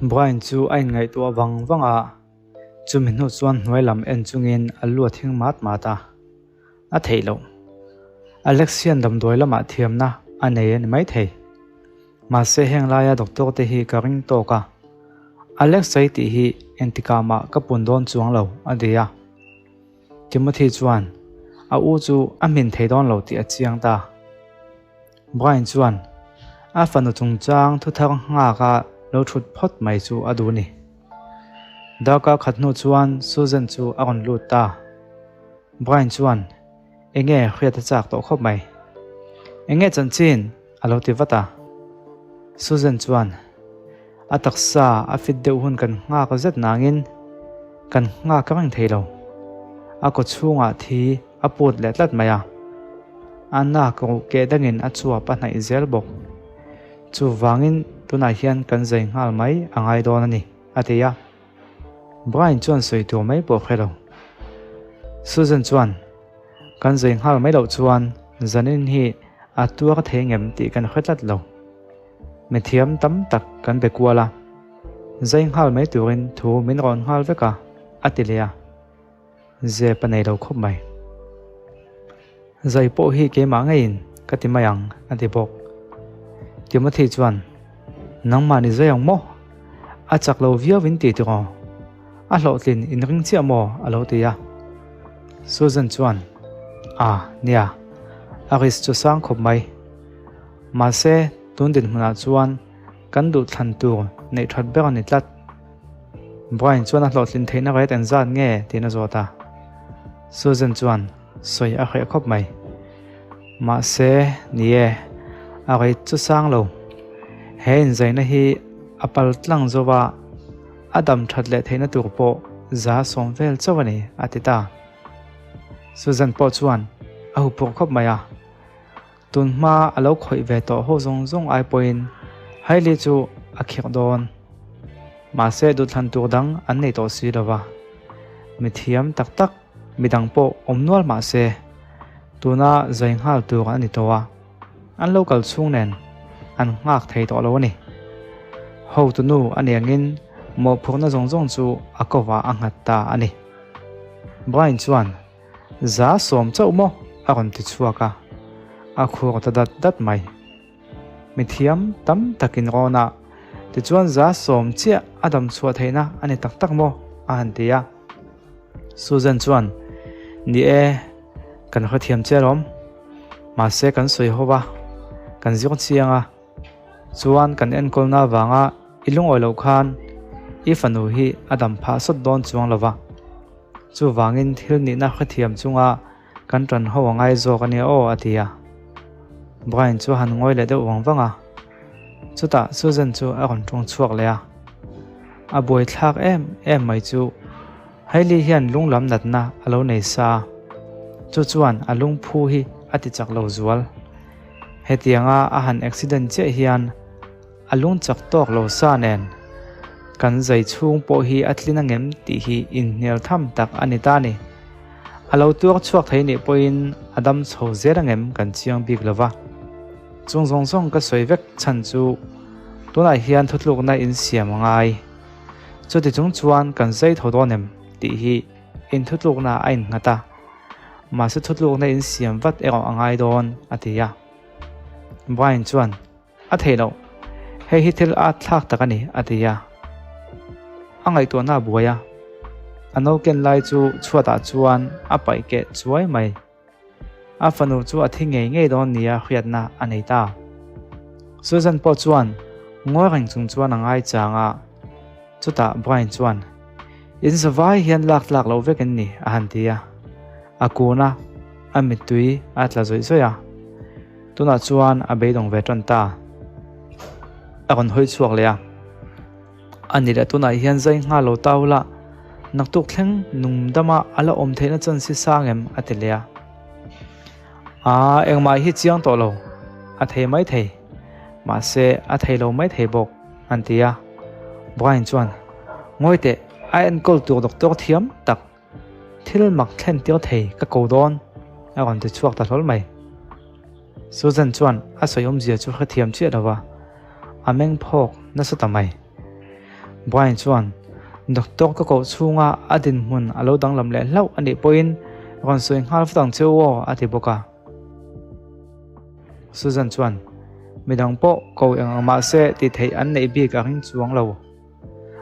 Brian chu a inngaihtuah vang vang a, chumi hnu chuan hnuai lam en chungin a lu a thing mat mat a. A theih loh. Alex hian damdawi lamah thiamna a nei a ni maithei. Mahse heng laia doctor te hi ka ring tawk a. Alex sawi tih hi engtikah mah ka pun dawn chuang lo a ti a. Timothy chuan a u chu a hmin thei dawn lo tih a chiang ta. Brian chuan a fanu chungchang thuthar nghaka lo thut phawt mai chu a duh ni. Darkar khat hnu chuan Susan chu a rawn lut ta. Brian chuan enge hriat a chak tawh khawp mai. Enge chanchin? a lo ti vat a. Susan chuan a taksa a fit deuh hun kan nghak zet nangin kan nghak reng thei lo. A kaw chhungah thi a put leh tlat mai a. A nak ruh keh dangin a chuap a hnaih zel bawk. Chuvangin tunah hian kan zai nghal mai a ngai dawn a ni, a ti a. Brian chuan sawi tur mai pawh hre lo. Susan chuan, Kan zai nghal mai loh chuan zanin hi a tuar thei ngem tih kan hre tlat lo. Mithiam tam tak kan be kual a, zai nghal mai turin thu min rawn nghal vek a, a ti leh a. Zep a nei lo khawp mai. Zai pawh hi keimah ngeiin ka ti mai ang, a ti bawk. Timothy chuan, Nangmah ni zai ang maw? A chak lo viau in ti tiraw? A hlawhtlin in ring chiah maw? a lo ti a. Susan chuan, A, nia, a risk chu sang khawp mai. Mahse, tun dinhmunah chuan kan duhthlan tur neih that ber a ni tlat. Brian chuan a hlawhtlin theihna rate engzat nge tiin a zawt a. Susan chuan sawi a hreh khawp mai. Mahse, ni e, a rate chu sang lo. He inzaina hi a pal tlang zo va, a dam that leh theihna tur pawh 70% vel chauh a ni, a ti ta. Susan pawh chuan a huphurh khawp mai a. Tun hma a lo khawih ve tawh ho zawng zawng ai pawhin Hailey chu a khirh dawn. Mahse duhthlan tur dang an nei tawh si lova. Mithiam tak tak midang pawh awm nual mah se tuna zai nghal tur a ni tawh a, an lo kal chhung nen an nghak thei tawh lo a ni. Hotunu a niangin mawhphurhna zawng zawng chu a kovah a nghat ta a ni. Brian chuan 70% chauh maw? a rawn ti chhuak a, a khur ta dat dat mai. Mithiam tam takin rawn a, tichuan 70% chiah a dam chhuah theihna a ni tak tak maw? a han ti a. Susan chuan, Ni e, kan hrethiam che alawm. Mahse kan sawi ho va, kan zir chiang a. Chuan kan enkawlna avanga i lungawi loh khan i fanu hi a dam phah sawt dawn chuang lo va. Chuvangin thil nihna hrethiam chunga kan tan ho a ngai zawk a nia aw a ti a. Brian chu a han ngawi leh deuh vang vang a. Chutah Susan chu a rawn tawng chhuak leh a. A buaithlak em em mai chu Hailey hian lunglam natna a lo nei sa a. Chu chuan a lungphu hi a ti chak lo zual. Hetianga a han accident chiah hian a lung chak tawk lo sa nen kan zai chhung pawh hi a tlin angem tih hi inhnial tham tak a ni ta a ni. A lo tuar chhuak thei nih pawhin a dam chho zel angem kan chiang bik lo va. Chung zawng zawng ka sawi vek chhan chu tunah hian thutlukna insiam a ngai. Chuti chung chuan kan zai tho dawn em tih hi inthutlukna a innghat a. Mahse thutlukna insiam vat erawh a ngai dawn, a ti a. Brian chuan, A theih loh. Hei hi thil at thlak tak a ni, a ti a. A ngaihtuahna a buai a. A no ken lai chu chhuatah chuan a paih keh chuai mai. A fanu chu a thi ngei ngei dawn nia hriatna a nei ta. Susan pawh chuan ngawi reng chung chuan a ngai chang a. Chutah Brian chuan, In zavai hian lak tlak loh vek in ni, a han ti a. A kun a, a mittui a tla zawih zawih a. Tunah chuan a beidawng ve tan ta. A rawn hawi chhuak leh a. A ni leh tunah hian zai nghal lo ta ula, naktuk thleng nung dama a la awm theihna chan si sang em? a ti leh a. Aa, engmah hi chiang tawh lo, a thei mai thei. Mahse, a thei lo mai thei bawk, an ti a. Brian chuan, Ngawi teh, a enkawl tur doctor thiam tak, thil mak thlen tir thei ka ko dawn, a rawn ti chhuak ta hlawl mai. Susan chuan a sawi awmzia chu hrethiam chiah lo va, a meng phawk nasa ta mai. Brian chuan, Doctor ka koh chhunga a dinhmun a lo danglam leh hlauh a nih pawhin rawn sawi nghal vat ang che u aw, a ti bawk a. Susan chuan, Midang pawh ko eng ang mahse tih theih an neih bik a ring chuang lo.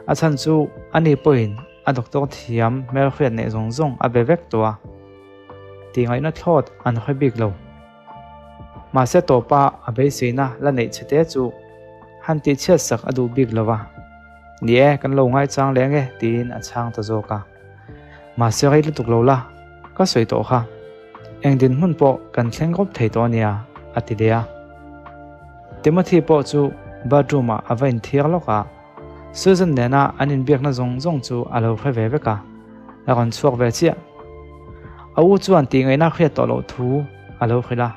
A chhan chu ani pawhin a doctor thiam hmelhriat neih zawng zawng a be vek tawh a, tih ngaihna thlawt an hre bik lo. Mahse tawpa a beiseina la neih che te chu han tihchhiat sak a duh bik lo va, Ni e, kan lo ngaichang leh ange tiin a chhang ta zawk a. Mahse rei lutuk lo la, ka sawi tawh kha. Eng dinhmun pawh kan thleng rawp thei tawh ania, a ti leh a. Timothy pawh chu bathroom ah a va inthiar lawk a, Susan nena an inbiakna zawng zawng chu a lo hre ve vek a, a rawn chhuak ve chiah. A u chuan tihngaihna hriat tawh loh thu a lo hrilh a.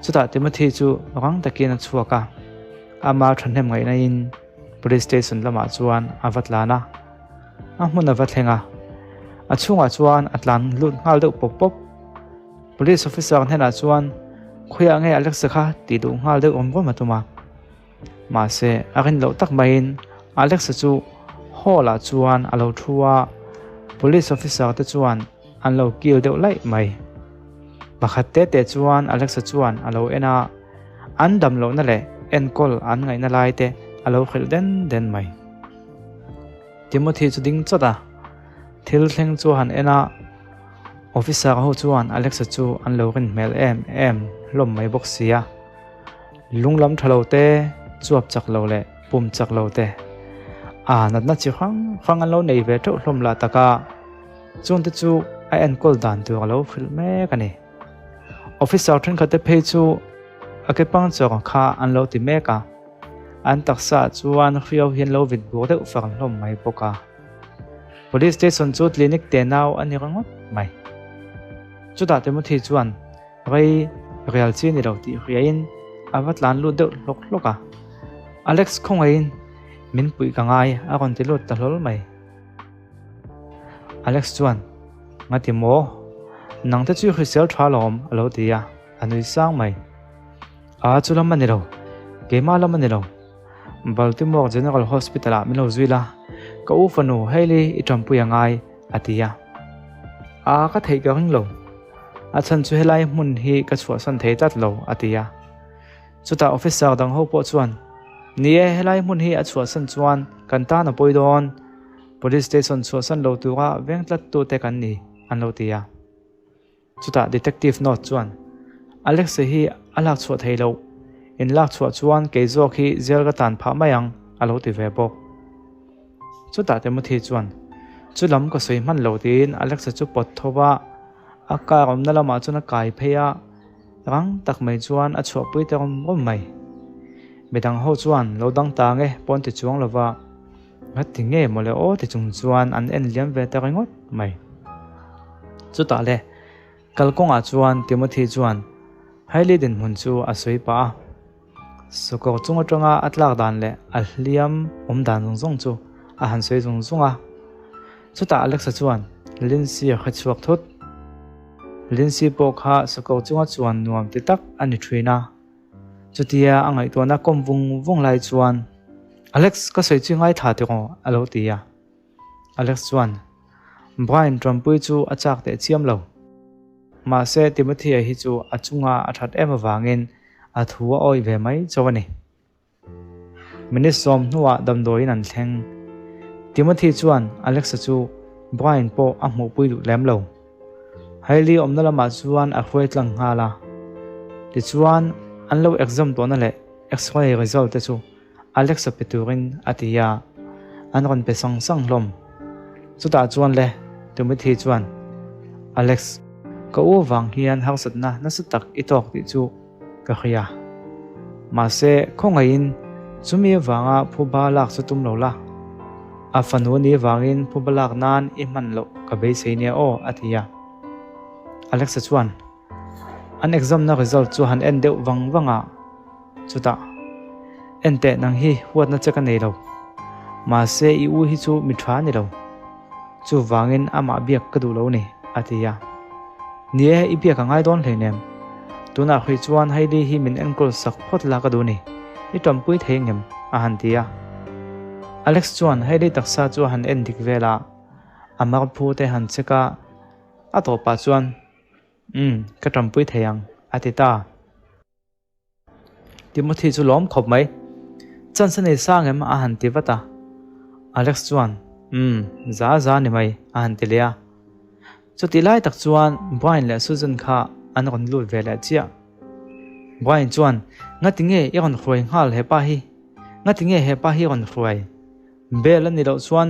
Chutah Timothy chu rang takin a chhuak a, ama thahnem ngaihna in Police station lamah chuan a va tlan a, a hmun a va thleng a, a chhungah chuan a tlan lut nghal deuh pawp pawp. Police officer hnenah chuan khawiah nge Alexa kha tih duh nghal deuh awm rawm a tum a, mahse a rin loh tak maiin Alexa chu hall ah chuan a lo thu a, police officer te chuan an lo kil deuh laih mai. Pakhat te te chuan Alexa chuan a lo en a, an dam lohna leh enkawl an ngaihna lai te a lo hrilh den den mai. Timothy chu ding chawt a, thil thleng chu a han en a, Officer ho chuan Alexa chu an lo rin hmel em em hlawm mai bawk si a. Lung lam tha lo te, chuap chak lo leh pum chak lo te, a natna chi hrang hrang an lo nei ve teuh hlawm lah tak a, chungte chu a enkawl dan tur a lo hrilh mek a ni. Officer thenkhat te phei chu a ke pangchawk kha an lo ti mek a, an taksa ah chuan hriau hi an lo vit bur deuh far hlawm mai bawk a. Police station chu clinic tenau a ni ringawt mai. Chutah Timothy chuan rei rial chi ni lo tih hriain a va tlan lut deuh hlawk hlawk a. Alex khawngaihin min puih ka ngai a rawn ti lut ta hlawl mai. Alex chuan Ngati maw? Nang te chu hrisel tha lawm a lo ti a, a nui sang mai. A chu lam a ni lo, keimah lam a ni lo. Baltimore General Hospital ah min lo zui la, ka u fanu Hailey i tanpui a ngai, a ti a. A ka theih ka ring lo. A chhan chu helai hmun hi ka chhuahsan thei tlat lo, a ti a. Chutah officer dang ho pawh chuan, Ni e, helai hmun hi a chhuahsan chuan kan tan a pawi dawn. Police station chhuahsan lo tura veng tlat tute kan ni, an lo ti a. Chutah Detective North chuan, Alex-a hi a lak chhuah thei loh, in lak chhuah chuan kei zawk hi jail ka tan phah mai ang, a lo ti ve bawk. Chutah Timothy chuan, Chu lam ka sawi hman lo tiin Alex-a chu pawt tho va, a car awmna lamah chuan a kai phei a, rang tak mai chuan a chhuahpui ta rawm rawm mai. Midang ho chuan lo dang ta nge pawn ti chuang lova, Ngati nge mawle aw ti chung chuan an en liam ve ta ringawt mai. Chutah le, kalkawngah chuan Timothy chuan Hailey dinhmun chu a sawi pah a. Sukawr chung atanga a tlak dan leh a hliam awm dan zawng zawng chu a han sawi zung zung a. Chutah Alexa chuan Lindsay a hre chhuak thut. Lindsay pawh kha sukawr chunga chuan nuam ti tak a ni thin a. Chutia a ngaihtuahna kawm vung vung lai chuan, Alex, ka sawi chu ngaithla tiraw? a lo ti a. Alex chuan, Brian Trumpui chu a chak teh chiam lo. Mahse, Timothy-a hi chu a chunga a that em avangin a thu a awih ve mai chauh a ni. Minute sawm hnuah damdawiin an thleng. Timothy chuan Alexa chu Brian pawh a hmuhpui duh lem lo. Hailey awmna lamah chuan a hruai tlang nghal a. Tichuan, an lo exam tawhna leh X-ray result te chu Alexa pe turin a ti a, an rawn pe sang sang hlawm. Chutah chuan le, Timothy chuan, Alex, ka u vang hian harsatna nasa tak i tawk tih chu ka hria. Mahse, khawngaihin chumi avanga phuba lak chu tum lo la. A fanu ni avangin phuba lak nan i hman loh ka beisei nia aw, a ti a. Alexa chuan an exam na result chu han en deuh vang vang a, chutah, En teh nang hi huatna che ka nei lo. Mahse, i u hi chu mi tha a ni lo. Chuvangin amah biak ka duh lo ni, a ti a. Ni e, i biak a ngai dawn hleinem. Tunah hrui chuan Hailey hi min enkawl sak phawt la ka duh ni, i tanpui thei ngem? a han ti a. Alex chuan Hailey taksa chu a han en dik vel a, a marphu te han check a, a tawpah chuan, Umm, ka tanpui thei ang, a ti ta. Timothy chu lawm khawp mai. Chance a nei sang em? a han ti vat a. Alex chuan, Umm, za za ni mai, a han ti leh a. Chutih lai tak chuan Brian leh Susan kha an rawn lut ve leh chiah. Brian chuan, Ngati nge i rawn hruai nghal hepa hi? Ngati nge hepa hi rawn hruai? Bell a ni loh chuan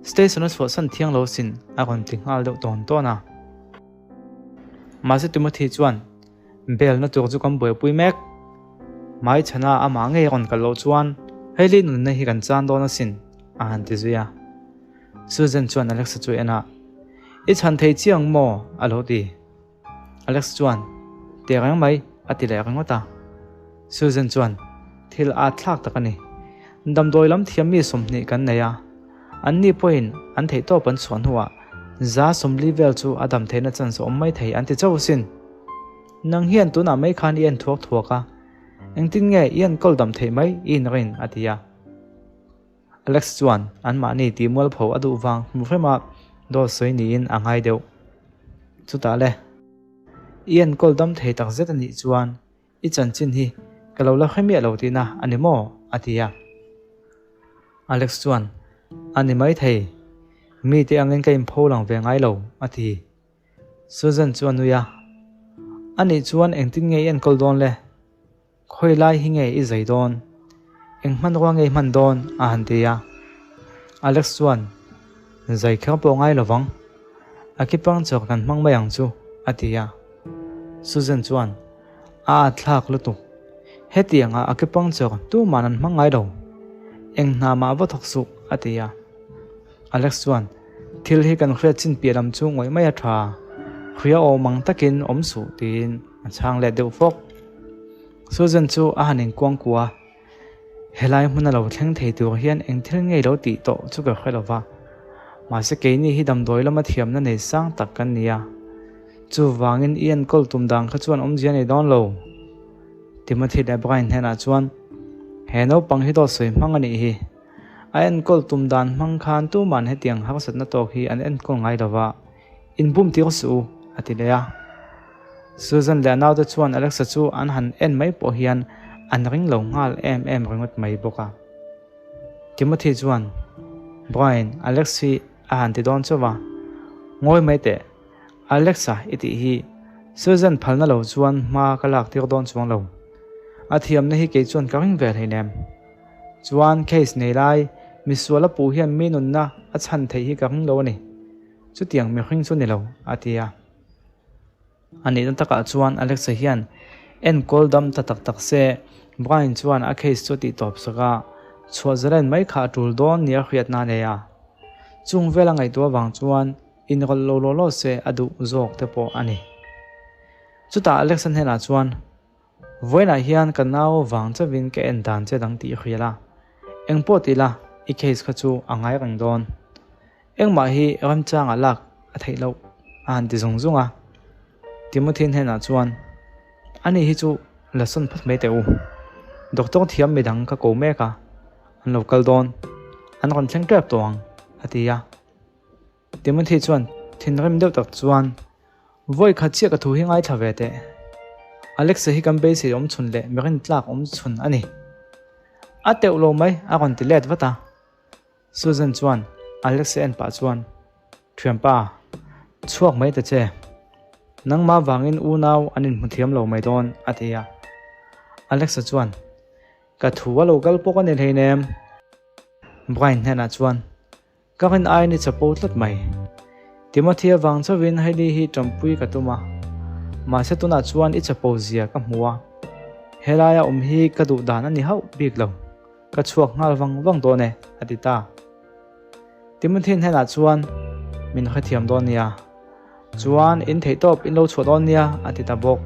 station a chhuahsan thiang lo sin, a rawn ti nghal deuh tawn tawn a. Mahse Timothy chuan, Belna tur chu kan buaipui mek. Mai chhana amah ngei rawn kal loh chuan Hailey nunna hi kan chan dawn asin, a han ti zui a. Susan chuan Alexa chu en a, I chhan thei chiang maw? a lo ti. Alex chuan, Ti reng mai, a ti leh ringawt a. Susan chuan, Thil at thlak tak a ni. Damdawi lam thiam mi 20 kan nei a. Anni pawhin an theihtawp an chhuah hnuah 40% vel chu a dam theihna chance a awm mai thei an ti chauh asin. Nang hian tunah mai khan i en thuak thuak a, engtin nge i enkawl dam theih mai i inrin a ti a. Alex chuan anmahni tih mualpho a duh vang hmu hrema dawt sawi niin a ngai deuh. Chutah le, i enkawl dam thei takzet a nih chuan I chanchin hi ka lo la hre miah lo tihna a ni maw? a ti a. Alex chuan, A ni maithei, mite angin ka inpho lang ve ngai lo, a ti. Susan chu a nui a, A nih chuan engtin nge i enkawl dawn le? Khawi lai hi nge i zai dawn? Eng hmanrua nge i hman dawn? a han ti a. Alex chuan, Zai kher pawh ngai lovang. A kipang chawk kan hmang mai ang chu, a ti a. Susan chuan, A at thlak lutuk. Hetianga a kipang chawk tuman an hmang ngai lo. Eng hna mah va thawk suh, a ti a. Alex chuan, Thil hi kan hriat chin piah lam chu ngawih mai a tha. Hria awm ang takin awm suh, tiin a chhang let deuh fawk. Susan chu a han inkuang kuah a. Helai hmuna lo thleng thei tur hian eng thil ngei lo tih tawh chu ka hre lo va. Mahse keini hi damdawi lama thiamna nei sang tak kan ni a. Chuvangin i enkawl tum dan kha chuan awmzia nei dawn lo. Timothy leh Brian hnenah chuan, He naupang hi dawt sawi hmang a nih hi. A enkawl tum dan hmang khan tuman hetiang harsatna tawk hi an enkawl ngai lo va. Inbum tir suh u, a ti leh a. Susan leh a naute chuan Alexa chu an han en mai pawh hian an ring lo nghal em em ringawt mai bawk a. Timothy chuan, Brian, Alex hi a han ti dawn chauh a. Ngawi mai teh, Alexa i tih hi Susan phalna lo chuan hma ka lak tir dawn chuang lo. A thiamna hi kei chuan ka ring ve hleinem. Chuan case nei lai, misual a puh hian mi nunna a chhan theih hi ka ring lo a ni. Chutiang mihring chu ni lo, a ti a. A nihna takah chuan Alexa hian enkawl dam ta tak tak se, Brian chuan a case chu a tih tawp sak a, chhuah zalen mai kha a tul dawn nia hriatna a nei a. Chung vela ngaihtuah avang chuan inrawlh lo law law se a duh zawk te pawh a ni. Chutah Alexa hnenah chuan, Vawiinah hian ka nau vang chauhin ka en dan che dang tih i hrial a, engpawh ti la i case kha chu a ngai reng dawn. Engmah hi remchangah lak a theih loh a han ti zung zung a. Timothy hnenah chuan, Ani hi chu la sawn phawt mai teh u. Doctor thiam midang ka ko mek a, an lo kal dawn. An rawn thleng tep tawh ang, a ti a. Timothy chuan thinrim deuh tak chuan, Vawi khat chiah ka thu hi ngaithla ve teh. Alexa hi kan beisei awm chhun leh mirin tlak awm chhun a ni. A teuh lo mai, a rawn ti let vat a. Susan chuan Alexa en pah chuan, Thianpa, chhuak mai ta che. Nangmah vangin unau an inhmu thiam lo mai dawn, a ti a. Alexa chuan, Ka thu a lo kal pawk a ni hleinem. Brian hnenah chuan, Ka rin aiin i chapo tlat mai. Timothy avang chauhin Hailey hi tanpui ka tum a, mahse tunah chuan i chapo zia ka hmu a. Helaia awm hi ka duh dan a ni hauh bik lo. Ka chhuak nghal vang vang dawn e, a ti ta. Timothy hnenah chuan, Min hrethiam dawn nia. Chuan in theih tawp in lo chhuah dawn nia, a ti ta bawk.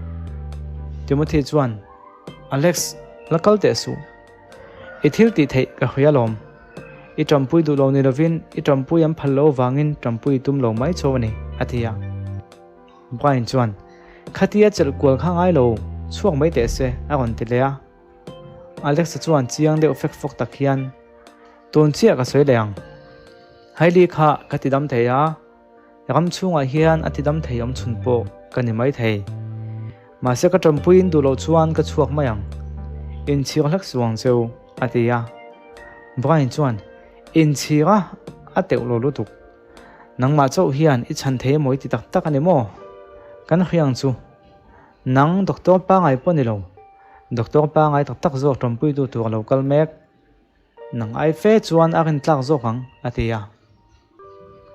Timothy chuan, Alex, la kal teh suh. I thil tih theih ka hria lawm. I tanpui duh lo ni lovin i tanpui an phal lo avangin tanpui i tum lo mai chauh a ni, a ti a. Brian chuan, Khatia chelh kual kha ngai lo, chhuak mai teh se, a rawn ti leh a. Alexa chuan chiang deuh fek fawk tak hian, Tun chiah ka sawi leh ang. Hailey kha ka ti dam thei a, ram chhungah hian a ti dam thei awm chhun pawh ka ni mai thei. Mahse ka tanpuiin duh loh chuan ka chhuak mai ang. Inchhir hlek suh ang cheu, a ti a. Brian chuan, Inchhir a, a teuh lo lutuk. Nangmah chauh hian i chhan thei emaw i ti tak tak a ni maw? Kan hria ang chu. Nang doctor pangai pawh ni lo. Doctor pangai tak tak zawk tanpuitu tur a lo kal mek. Nang ai fe chuan a rin tlak zawk ang, a ti a.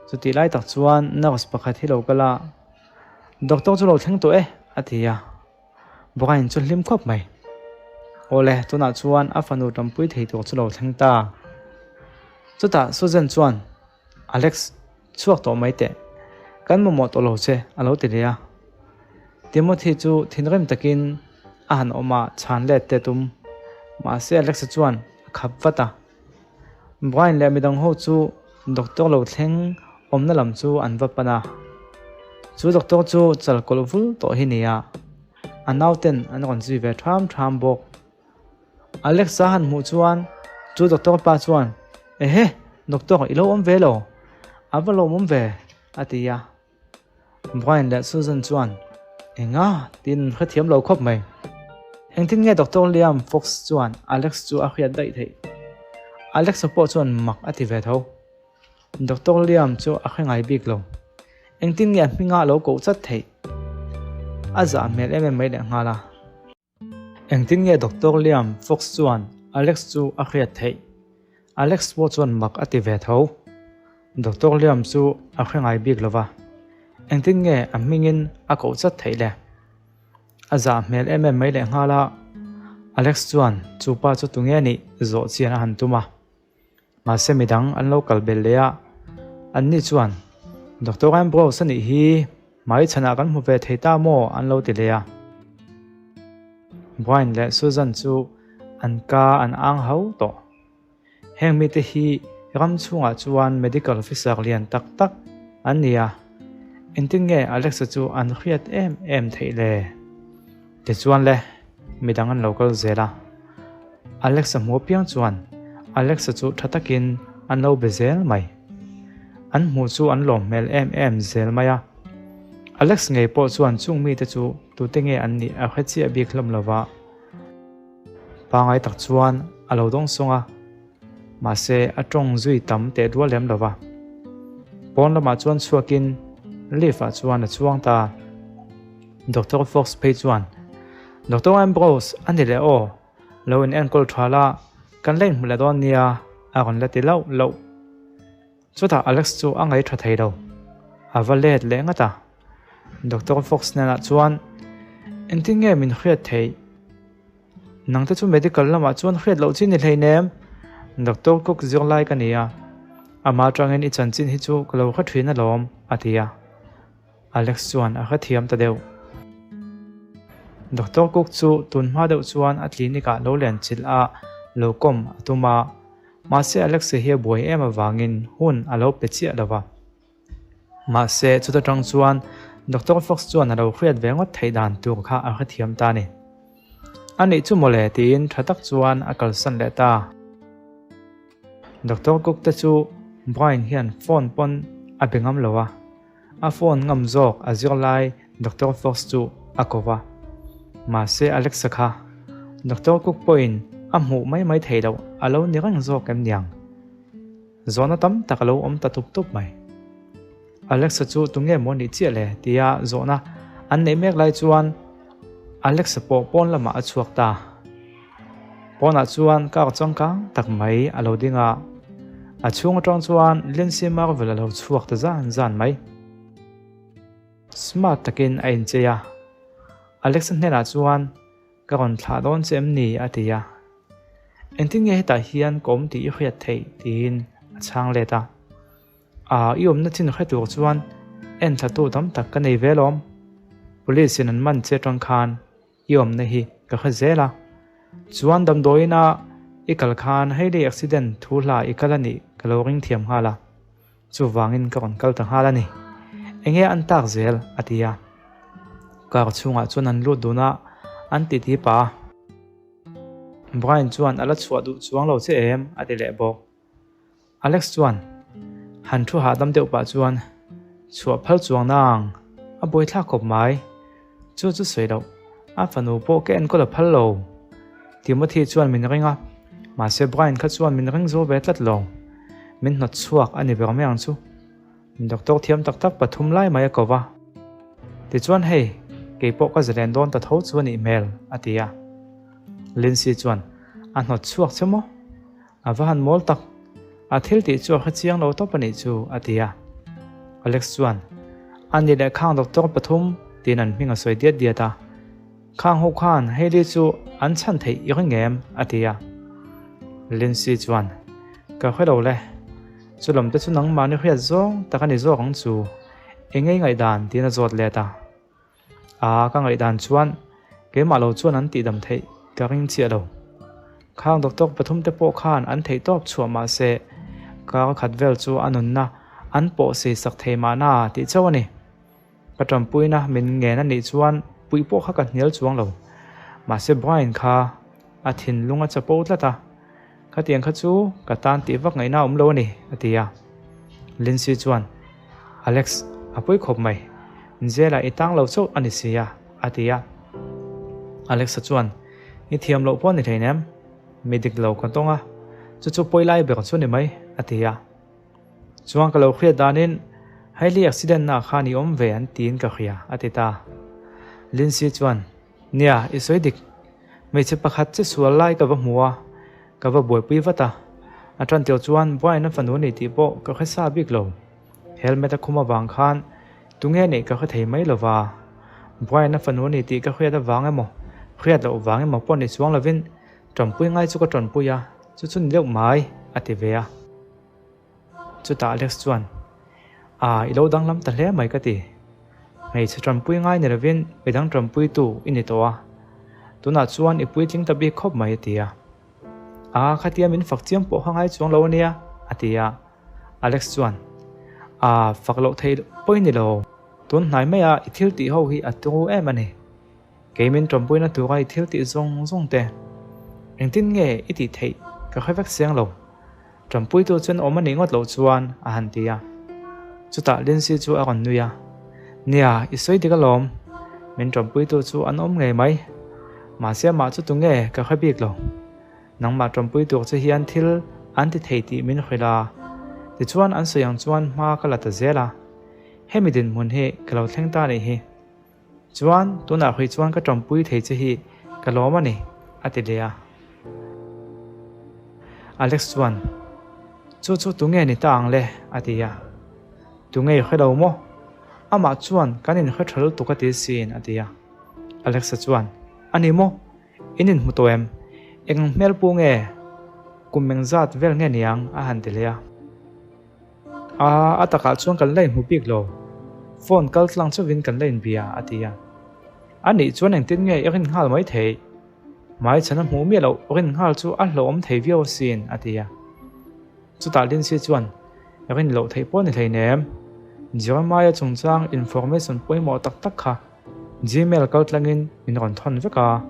Chutih lai tak chuan nurse pakhat hi lo kal a, Doctor chu lo thleng tawh e, a ti a. Brian chu hlim khawp mai. Awle, tunah chuan a fanu tanpui thei tur chu lo thleng ta. Chutah Susan chuan, Alex, chhuak tawh mai teh. Kan mamawh tawh lo che, a lo ti leh a. Timothy chu thinrim takin a han awm a, chhan let te tum. Mahse Alex-a chuan a khap vat a. Brian leh midang ho chu doctor lo thleng awmna lam chu an va pan a. Chu doctor chu chal kawlh vul tawh hi nia. A nauten an rawn zui ve ṭham ṭham bawk. Alexa han hmuh chuan chu doctor pa chuan, Ehe, doctor i lo awm ve lo, a va lawmawm ve, a ti a. Brian leh Susan chuan, Enga? tiin an hrethiam lo khawp mai. Engtin nge Doctor Liam Fox chuan Alex chu a hriat daih theih? Alexa pawh chuan mak a ti ve tho. Doctor Liam chu a hre ngai bik lo. Engtin nge a hminga a lo koh chat theih? A zah hmel em em mai lehnghal a. Engtin nge Doctor Liam Fox chuan Alex chu a hriat theih? Alex pawh chuan mak a ti ve tho. Doctor Liam chu a hre ngai bik lo va, engtin nge a hmingin a koh chat theih le? A zah hmel em em mai lehnghal a, Alex chuan chu pa chu tunge nih zawh chian a han tum a. Mahse midang an lo kal belh leh a, anni chuan, Doctor Ambrose a nih hi, hmai chhanah kan hmu ve thei ta maw? an lo ti leh a. Brian leh Susan chu an ka an ang hau tawh. Heng mite hi ram chhungah chuan medical officer lian tak tak an ni a, engtin nge Alexa chu an hriat em em theih le? Tichuan le, midang an lo kal zel a. Alex-a hmu apiang chuan Alex-a chu tha takin an lo be zel mai. An hmuh chu an lawm hmel em em zel mai a. Alex ngei pawh chuan chung mite chu tute nge an nih a hre chiah bik hlawm lo va. Pangai tak chuan a lo dawng sawng a, mahse a tawng zui tam teh dual lem lo va. Pawn lamah chuan chhuakin lift-ah chuan a chuang ta. Doctor Fox phei chuan, Doctor Ambrose a ni leh aw, lo in enkawl tha la, kan la inhmu leh dawn nia, a rawn la ti lauh lauh. Chutah Alex chu a ngaih tha thei lo, a va let leh ngat a. Doctor Fox hnenah chuan, Engtin nge min hriat theih? Nangte chu medical lamah chuan hriat loh chi ni hleinem, Doctor Cook zirlai ka ni a, amah atangin i chanchin hi chu ka lo hre thin alawm, a ti a. Alex chuan a hrethiam ta deuh. Doctor Cook chu tun hma deuh chuan a clinic ah lo len chilh a lo kawm a tum a, mahse Alex-a hi a buai em avangin hun a lo pe chiah lo va. Mahse chuta tang chuan Doctor Fox chuan a lo hriat ve ngawt theih dan tur kha a hrethiam ta a ni. A nih chu mawle tiin tha tak chuan a kalsan leh ta. Doctor Cook te chu Brian hian phone pawn a be ngam lo a. A phone ngam zawk a zirlai Doctor Fox chu a ko va. Mahse Alexa kha Doctor Cook pawhin a hmuh mai mai theih loh a lo ni reng zawk em niang? Zawhna tam tak a lo awm ta tup tup mai. Alexa chu tunge maw nih chiah le tia zawhna an neih mek lai chuan Alexa pawh pawn lamah a chhuak ta. Pawnah chuan car changkang tak mai a lo ding a, a chhung atang chuan Lindsay Marvel a lo chhuak ta zan zan mai. Smart takin a inchei a, Alexa hnenah chuan ka rawn thlah dawn che em ni a ti a. Engtin nge hetah hian ka awm tih i hriat theih tiin a chhang let a. Aa i awmna chin hre tur chuan en thlatu tam tak ka nei ve lawm. Police in an man che atang khan I awmna hi ka hre zel a, chuan damdawiin a i kal khan Hailey accident thu hla i kal a nih ka lo ring thiam nghal a, chuvangin ka rawn kal ta nghal a ni. Enge an tak zel? a ti a. Car chhungah chuan an lut dun a, an titi pah a. Brian chuan a la chhuah duh chuang lo che em? a ti leh bawk. Alex chuan han thu hahdam deuh pah chuan chhuah phal chuang nang a buaithlak khawp mai. Chu chu sawi loh, a fanu pawh ka enkawl a phal lo. Timothy chuan min ring a, mahse Brian kha chuan min ring zo ve tlat lo. Min hnawt chhuak a ni ber mai ang chu. Doctor thiam tak tak pathum lai mai a ko va. Tichuan hei, kei pawh ka zalen dawn ta tho chu a nih hmel, a ti a. Lindsay chuan, A hnawt chhuak che maw? A va han mawl tak! A thil tih chu a hre chiang lo tawp a nih chu, a ti a. Alex chuan, A ni leh khang doctor pathum, tiin an hming a sawi diat diat a. Khang ho khan Hailey chu an chhan theih i ring em? a ti a. Lindsay chuan, Ka hre lo le. Chu lam te chu nangmahni hriat zawng tak a ni zawk ang chu. Eng ngei ngaihdan tiin a zawt let a. A, ka ngaihdan chuan keimah lo chuan an tihdam theih ka ring chiah lo. Khang doctor pathum te pawh khan an theih tawp chhuah mahse kar khat vel chu a nunna an pawh sei sak thei mahna tih chauh a ni. Ka tanpuina min ngen a nih chuan puih pawh kha ka hnial chuang lo. Mahse Brian kha a thinlung a chapo tlat a, Khatiang kha chu ka tan tih vak ngaihna a awm lo a ni, a ti a. Lindsay chuan, Alex, a pawi khawp mai. Jail-ah i tang lo chauh a ni si a, a ti a. Alex-a chuan, I thiam loh pawh a ni hleinem. Mi dik lo ka tawng a, chu chu pawi lai ber chu a ni mai, a ti a. Chuan ka lo hriat danin Hailey accident na khan i awm ve an tiin ka hria, a ti ta. Lindsay chuan, Nia, i sawi dik. Hmeichhe pakhat che sual lai ka va hmu a, ka va buaipui vat a. A tan tir chuan Brian-a fanu a ni tih pawh ka hre sa bik lo. Helmet a khum avang khan tunge neih ka hre thei mai lo va. Brian-a fanu a ni tih ka hriat avang emaw, hriat loh vang emaw pawh ni chuang lovin tanpui ngai chu ka tanpui a, chu chu ni deuh mai, a ti ve a. Chutah Alex chuan, A, i lo danglam ta hle mai ka ti. Hmeichhe tanpui ngai ni lovin midang tanpuitu i ni tawh a. Tunah chuan i puitling ta bik khawp mai a ti a. A, khatia min fak chiam pawh kha ngai chuang lo a nia, a ti a. Alex chuan, A, fak loh theih pawh i ni lo. Tun hnai maia i thil tih ho hi a turu em a ni. Kei min tanpuina tura i thil tih zawng zawng te engtin nge i tih theih ka hre vek siang lo. Tanpuitu chuan awm a nih ngawt loh chuan a han ti a. Chutah Lindsay chu a rawn nui a, Nia, i sawi dik alawm. Min tanpuitu chu an awm ngei mai. Mahse amah chu tunge ka hre bik lo. Nangmah tanpui tur che hian thil an ti thei tih min hrilh a. Tichuan an sawi ang chuan hma ka la ta zel a. Hemi dinhmun hi ka lo thleng ta nih hi. Chuan, tunah hrui chuan ka tawmpui thei che hi ka lawm a ni, a ti leh a. Alex chuan, Chu chu tunge ni ta ang le? a ti a. Tunge i hre lo maw? Amah chuan kan inhre tha lutuk a ti sin, a ti a. Alexa chuan, A ni maw? In inhmu tawh em? Eng ang hmel pu nge? Kum engzat vel nge niang? a han ti leh a. A, a takah chuan kan la inhmu bik lo. Phone kal tlang chauhin kan la inbia, a ti a. A nih chuan engtin nge i rin nghal mai theih? Hmaichhan a hmuh miah loh rin nghal chu a hlauhawm thei viau asin, a ti a. Chutah Lindsay chuan, Rin loh theih pawh ni hleinem. Jeremiah chungchang information pawimawh tak tak kha Gmail kal tlangin min rawn thawn vek a.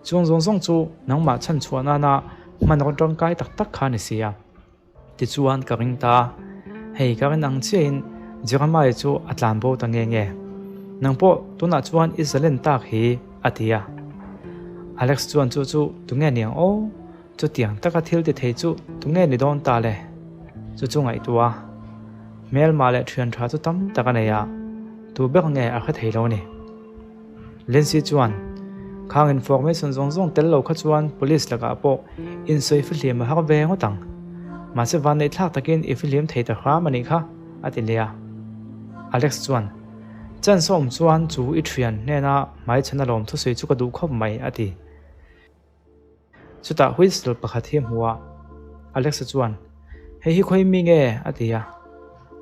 Chung zawng zawng chu nangmah chhanchhuah nana hmanraw tangkai tak tak kha a ni si a. Tichuan ka ring ta, hei ka rin ang chiahin Jeremiah chu a tlan bo ta nge nge. Nang pawh tunah chuan i zalen tak hi, a ti a. Alex chuan chu chu tunge ni ang aw, chutiang taka thil ti thei chu tunge ni dawn ta le? Chu chu ngaihtuah a, hmelma leh thian tha chu tam tak a nei a, tu ber nge a hre thei lo a ni. Lindsay chuan, Khang information zawng zawng tel lo kha chuan police lakah pawh insawi fihlim a har ve ngawt ang. Mahse vanneih thlak takin i fihlim thei ta hram a nih kha, a ti leh a. Alex chuan, Chance a awm chuan chu i thian hnena hmaichhan alawm thusawi chu ka duh khawp mai, a ti. Chutah whistle pakhat hi a hmu a, Alexa chuan, Hei hi khawi mi nge? a ti a.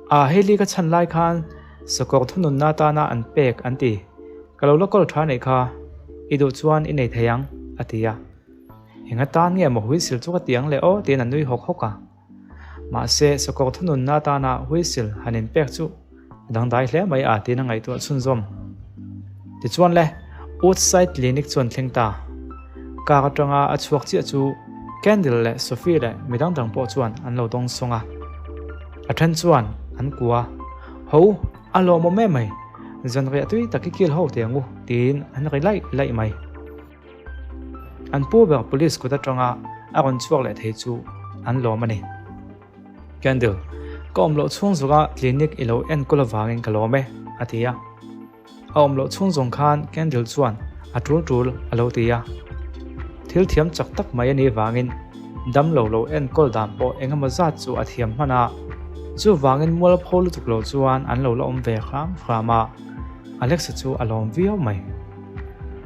A, hei li ka chhan lai khan sakawr thununna atana an pek an ti. Ka lo la kawl tha neih kha, i duh chuan i nei thei ang, a ti a. Eng atan nge maw whistle chu ka ti ang le aw tiin a nui hawk hawk a. Mahse, sakawr thununna atana whistle han inpek chu a dangdai hle mai a tiin a ngaihtuah chhunzawm. Tichuan le, Woodside Clinic chu an thleng ta. Car atanga a chhuak chiah chu Candle leh Sophie leh midang dang pawh chuan an lo dawngsawng a. A then chuan an kua, Ho, a lawmawm em mai, zanriah tui tak i kil ho teh ang u, tiin an ri laih laih mai. An pu ber police kut atanga a rawn chhuak leh thei chu an lawm a ni. Candle, ka awm loh chhung zawka clinic i lo enkawl avangin ka lawm e, a ti a. A awm loh chhung zawng khan Candle chuan a tul tul a lo ti a. Thil thiam chak tak mai a nih vangin damlo lo enkawl dan pawh eng emaw zat chu a thiam hman a. Chuvangin mualpho lutuk lo chuan an lo la awm ve hram hram a. Alexa chu a lawm viau mai.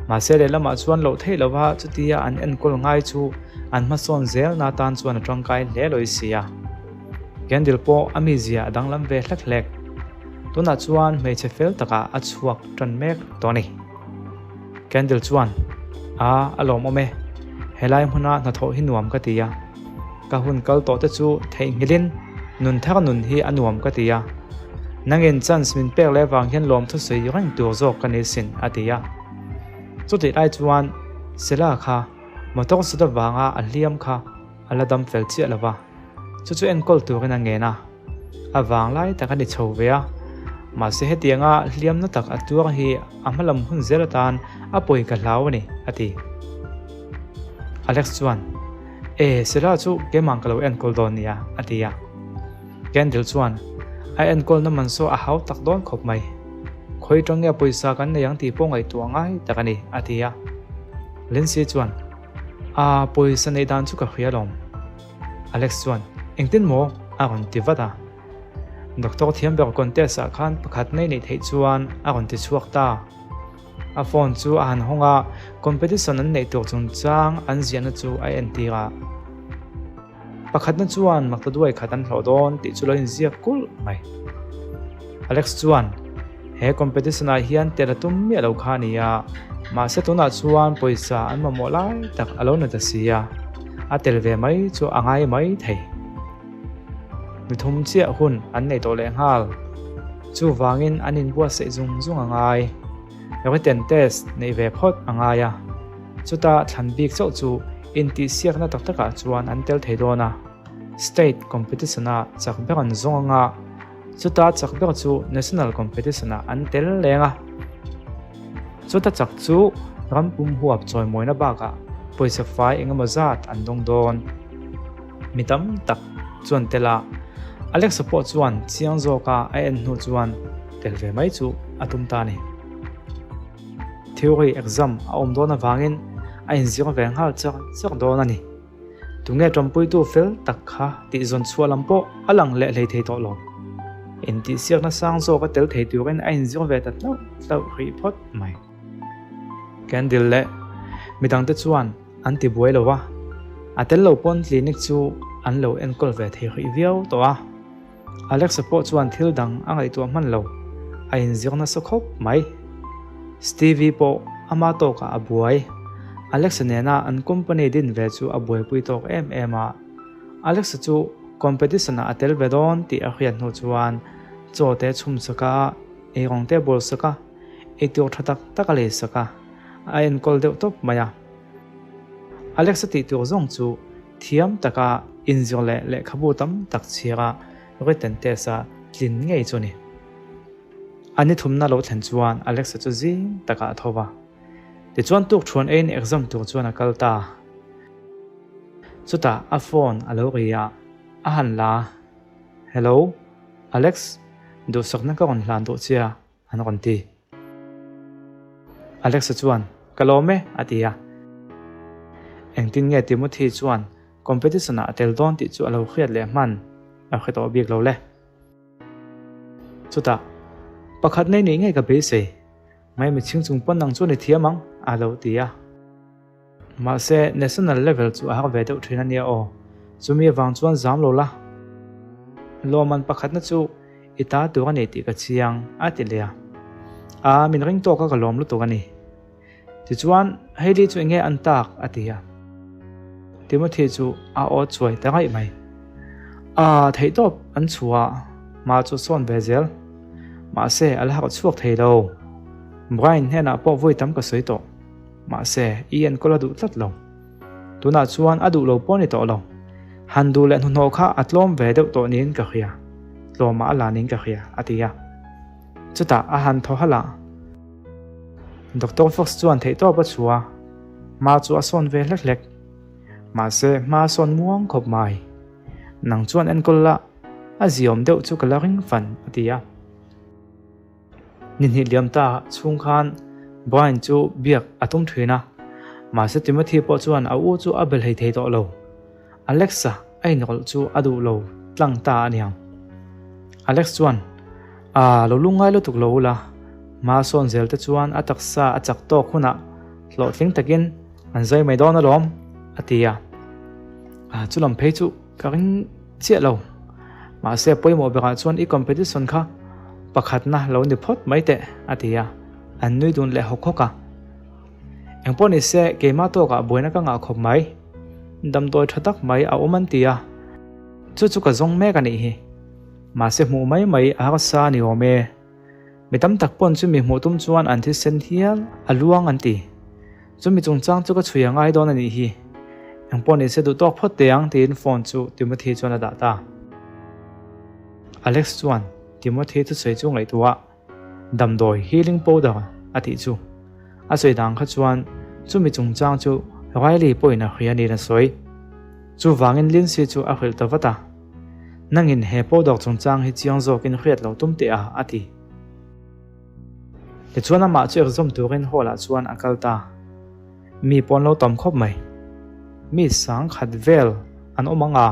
Mahse lehlamah chuan loh theih lova chutia an enkawl ngai chu an hmasawn zelna atan chuan a tangkai hle lawi si a. Candle pawh a mizia a danglam ve hlek hlek. Tunah chuan hmeichhe fel takah a chhuak tan mek tawh a ni. Candle chuan, A, a lawmawm e. Helai hmuna hnathawh hi nuam ka ti a. Ka hun kal tawh te chu theihnghilhin nun thar nun hi a nuam ka ti a. Nangin chance min pek leh vang hian lawmthu sawi reng tur zawk ka ni sin, a ti a. Chutih lai chuan Sela kha motor sut avanga a hliam kha a la dam fel chiah lo va, chu chu enkawl turin a ngen a. A vang lai tak a ni chho ve a, mahse hetianga hliamna tak a tuar hi a hmalam hun zel atan a pawi ka hlau a ni, a ti. Alex chuan, E, Sela chu keimah ka lo enkawl dawn nia, a ti a. Kendall chuan, A enkawlna man saw a hau tak dawn khawp mai. Khawi tang nge pawisa kan nei ang tih pawh ngaihtuah ngai tak a ni, a ti a. Lindsay chuan, A, pawisa neih dan chu ka hria alawm. Alex chuan, Engtin maw? a rawn ti vat a. Doctor thiam ber contest ah khan pakhat nei neih theih chuan a rawn ti chhuak ta. A phone chu a han hawng a, competition an neih tur chungchang an ziahna chu a entir a. Pakhatna chuan maktaduai khat an hlawh dawn tih chu lo inziak kulh mai. Alex chuan, He competition ah hian tel a tum miah lo kha a ni a, mahse tunah chuan pawisa an mamawh lai tak a lo ni ta si a, a tel ve mai chu a ngai mai thei. Mi thum chiah hun an nei tawh leh nghal. Chuvangin an inbuatsaih zung zung a ngai. Written test neih ve phawt a ngai a, chuta thlan bik chauh chu intihsiakna tak takah chuan an tel thei dawn a, state competition-a chak ber an zawng anga, Chuta chak ber chu National Competition ah an tel leng a. Chuta chak chu ram pum huap chawimawina bakah pawisa fai engemaw zat an dawng dawn. Mi tam tak chuan tel a, Alexa pawh chuan chiang zawka a en hnu chuan tel ve mai chu a tum ta a ni. Theory exam a awm dawn avangin a inzir ve nghal chak chak dawn a ni. Tunge ṭawmpuitu fel tak kha tih zawn chhuah lam pawh a lang leh hlei thei tawh lo. Intihsiakna sang zawk a tel thei turin a inzir ve ta hlauh hlauh rih phawt mai. Candle leh midangte chuan an ti buai lo a, a tel lo pawn clinic chu an lo enkawl ve thei rih viau tawh a. Alexa pawh chuan thil dang a ngaihtuah hman lo, a inzir nasa khawp mai. Stevie pawh ama tawkah a buai. Alexa nena an company din ve chu a buaipui tawk em em a. Alexa chu competition ah a tel ve dawn tih a hriat hnu chuan chaw te chhum sak a, eirawng te bawl sak a, eitur tha tak tak a lei sak a, a enkawl deuh tawp mai a. Alexa tih tur zawng chu Thiam taka inzir leh lehkhabu tam tak chhiara written test-a tlin ngei chu a ni. A ni thumna lo thlen chuan Alexa chu zing takah a tho va. Tichuan tukṭhuan eiin exam tur chuan a kal ta. Chutah a phone a lo ri a, a han la, Hello, Alex, duhsakna ka rawn hlan duh chia. An rawn ti. Alexa chuan, Ka lawm e, a ti a. Engtin nge Timothy chuan competition-ah a tel dawn tih chu a lo hriat leh hman a hre tawh bik lo le. Chutah, Pakhat nei nih ngei ka beisei, mai mitchhing chung pawn ang chuan i thiam ang, a lo ti a. Mahse, national level chu a har ve deuh thin a nia aw. Chumi avang chuan zam lo la. Lawmman pakhatna chu i ta tur a ni tih ka chiang, a ti leh a. A, min ring tawk a ka lawm lutuk a ni. Tichuan, Hailey chu enge an tak? a ti a. Timothy chu a aw chuai ta ngaih mai. A, theihtawp an chhuah hma chu sawn ve zel. Mahse, a la harh chhuak thei lo. Brian hnenah pawh vawi tam ka sawi tawh. Mahse, i enkawl a duh tlat lo. Tunah chuan a duh lo pawh a ni tawh lo. Han duh leh hnuhnawh kha a tlawm ve deuh tawh niin ka hria. tlawmah a la niin ka hria, a ti a. Chutah a han thaw halh a. Doctor Fox chuan theihtawp a chhuah a, hma chu a sawn ve hlek hlek. Mahse, hma a sawn muang khawp mai. Nang chuan enkawl la, a ziawm deuh chu ka la ring fan, a ti a. Ni hnih liam ta chhung khan Brian chu biak a tum thin a, mahse Timothy pawh chuan a u chu a be hlei thei tawh lo. Alex-a a inrawlh chu a duh lo tlang ta a niang. Alex chuan, Aa, lo lungngai lutuk lo ula, hma sawn zel te chuan a taksa a chak tawk hunah hlawhtling takin an zai mai dawn alawm, a ti a. Aa, chu lam phei chu ka ring chiah lo. Mahse, pawimawh berah chuan i competition kha pakhatna lo ni phawt mai teh, a ti a. An nui dun leh hawk hawk a. Engpawh ni se, keimah tawkah buaina ka ngah khawp mai. Damdawi tha tak mai a awm an ti a, chu chu ka zawng mek a nih hi. Mahse hmuh mai mai a harsa a ni awm e. Mi tam tak pawn chumi hmuh tum chuan an thisen hial a luang an ti. Chumi chungchang chu ka chhui a ngai dawn a nih hi. Engpawh ni se duh tawk phawt teh ang tiin phone chu Timothy chuan a dah ta. Alex chuan Timothy thusawi chu ngaihtuah. Damdawi healing powder a tih chu a sawi dan kha chuan chumi chungchang chu Riley pawhin a hria niin a sawi. Chuvangin Lindsay chu a hrilh ta vat a, Nangin he powder chungchang hi chiang zawkin hriat lo tum teh a, a ti. Tichuan amah chu exam turin hall ah chuan a kal ta. Mi pawn lo tam khawp mai. Mi sang khat vel an awm ang a.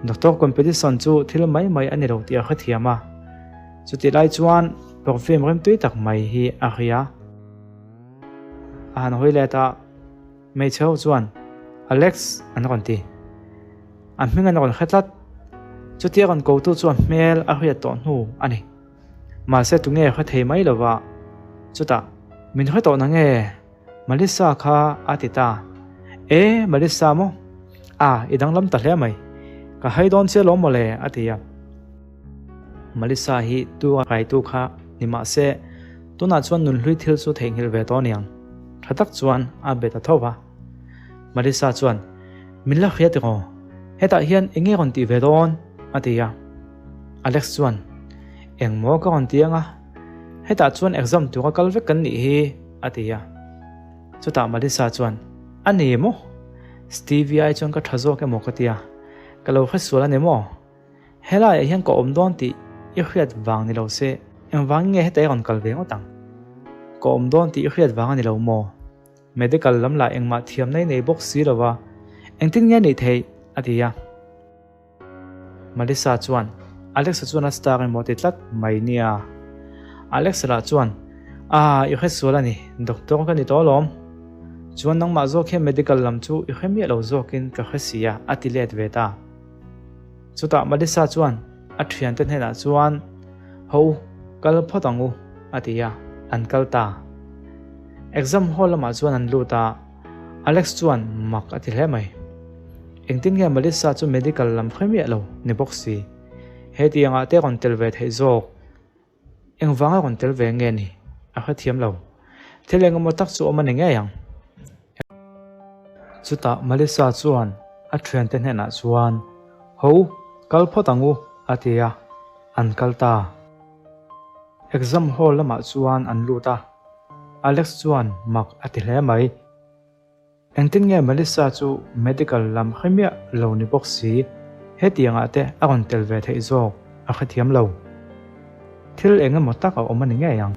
Doctor competition chu thil mai mai a ni lo tih a hrethiam a. Chutih lai chuan perfume rimtui tak mai hi a hria. A han hawi let a, hmeichhe ho chuan, Alex an rawn ti. A hming an rawn hre tlat. Chutia rawn kotu chuan hmel a hriat tawh hnu a ni. Mahse tunge hre thei mai lova, chutah, Min hre tawh nange? Malissa kha a ti ta. E, Malissa maw? A, i danglam ta hle mai. Ka hai dawn che lawm mawle, a ti a. Malissa hi tu a kaitu kha ni mah se, tunah chuan nunhlui thil chu theihnghilh ve tawh aniang. Tha tak chuan a be ta tho va. Malissa chuan, Min la hria tiraw? Hetah hian eng nge rawn tih ve dawn? a ti a. Alex chuan, Engmaw ka rawn ti anga? Hetah chuan exam tura kal vek kan nih hi, a ti a. Chutah Malissa chuan, A ni maw? Stevie ai chuan ka tha zawk emaw ka ti a, ka lo hre sual a ni maw? Helaiah hian ka awm dawn tih i hriat vang ni lo se, engvangin nge heta i rawn kal ve ngawt ang? Ka awm dawn tih i hriat vang a ni lo maw? Medical lam lah engmah thiamna i nei bawk si lo va, engtin nge nih theih? a ti a. Malissa chuan, Alexa chuan a star emaw ti tlat mai nia. Alexa lah chuan, Ah, i hre sual a ni, doctor ka ni tawh alawm. Chuan nangmah zawk hian medical lam chu i hre miah lo zawkin ka hre si a, a ti let ve ta. Chutah Malissa chuan a thiante hnenah chuan, Ho u, kal phawt ang u, a ti a, an kal ta. Exam hall lamah chuan an lut a. Alex chuan mak a ti hle mai. Engtin nge Melissa chu medical lam hre miah lo ni bawk si. Hetiangah te rawn tel ve theih zawk. Engvanga rawn tel ve nge ni? A hrethiam lo. Thil engemaw tak chu awm a ni ngei ang. Chutah Melissa chuan a thiante hnenah chuan, Ho, kal phawt ang u, a ti a. An kal ta. Exam hall lamah chuan an lut a. Alex chuan mak a ti hle mai. Engtin nge Melissa chu medical lam hre miah lo ni bawk si, hetiangah te a rawn tel ve theih zawk a hrethiam lo. Thil eng emaw tak a awm a ni ngei ang.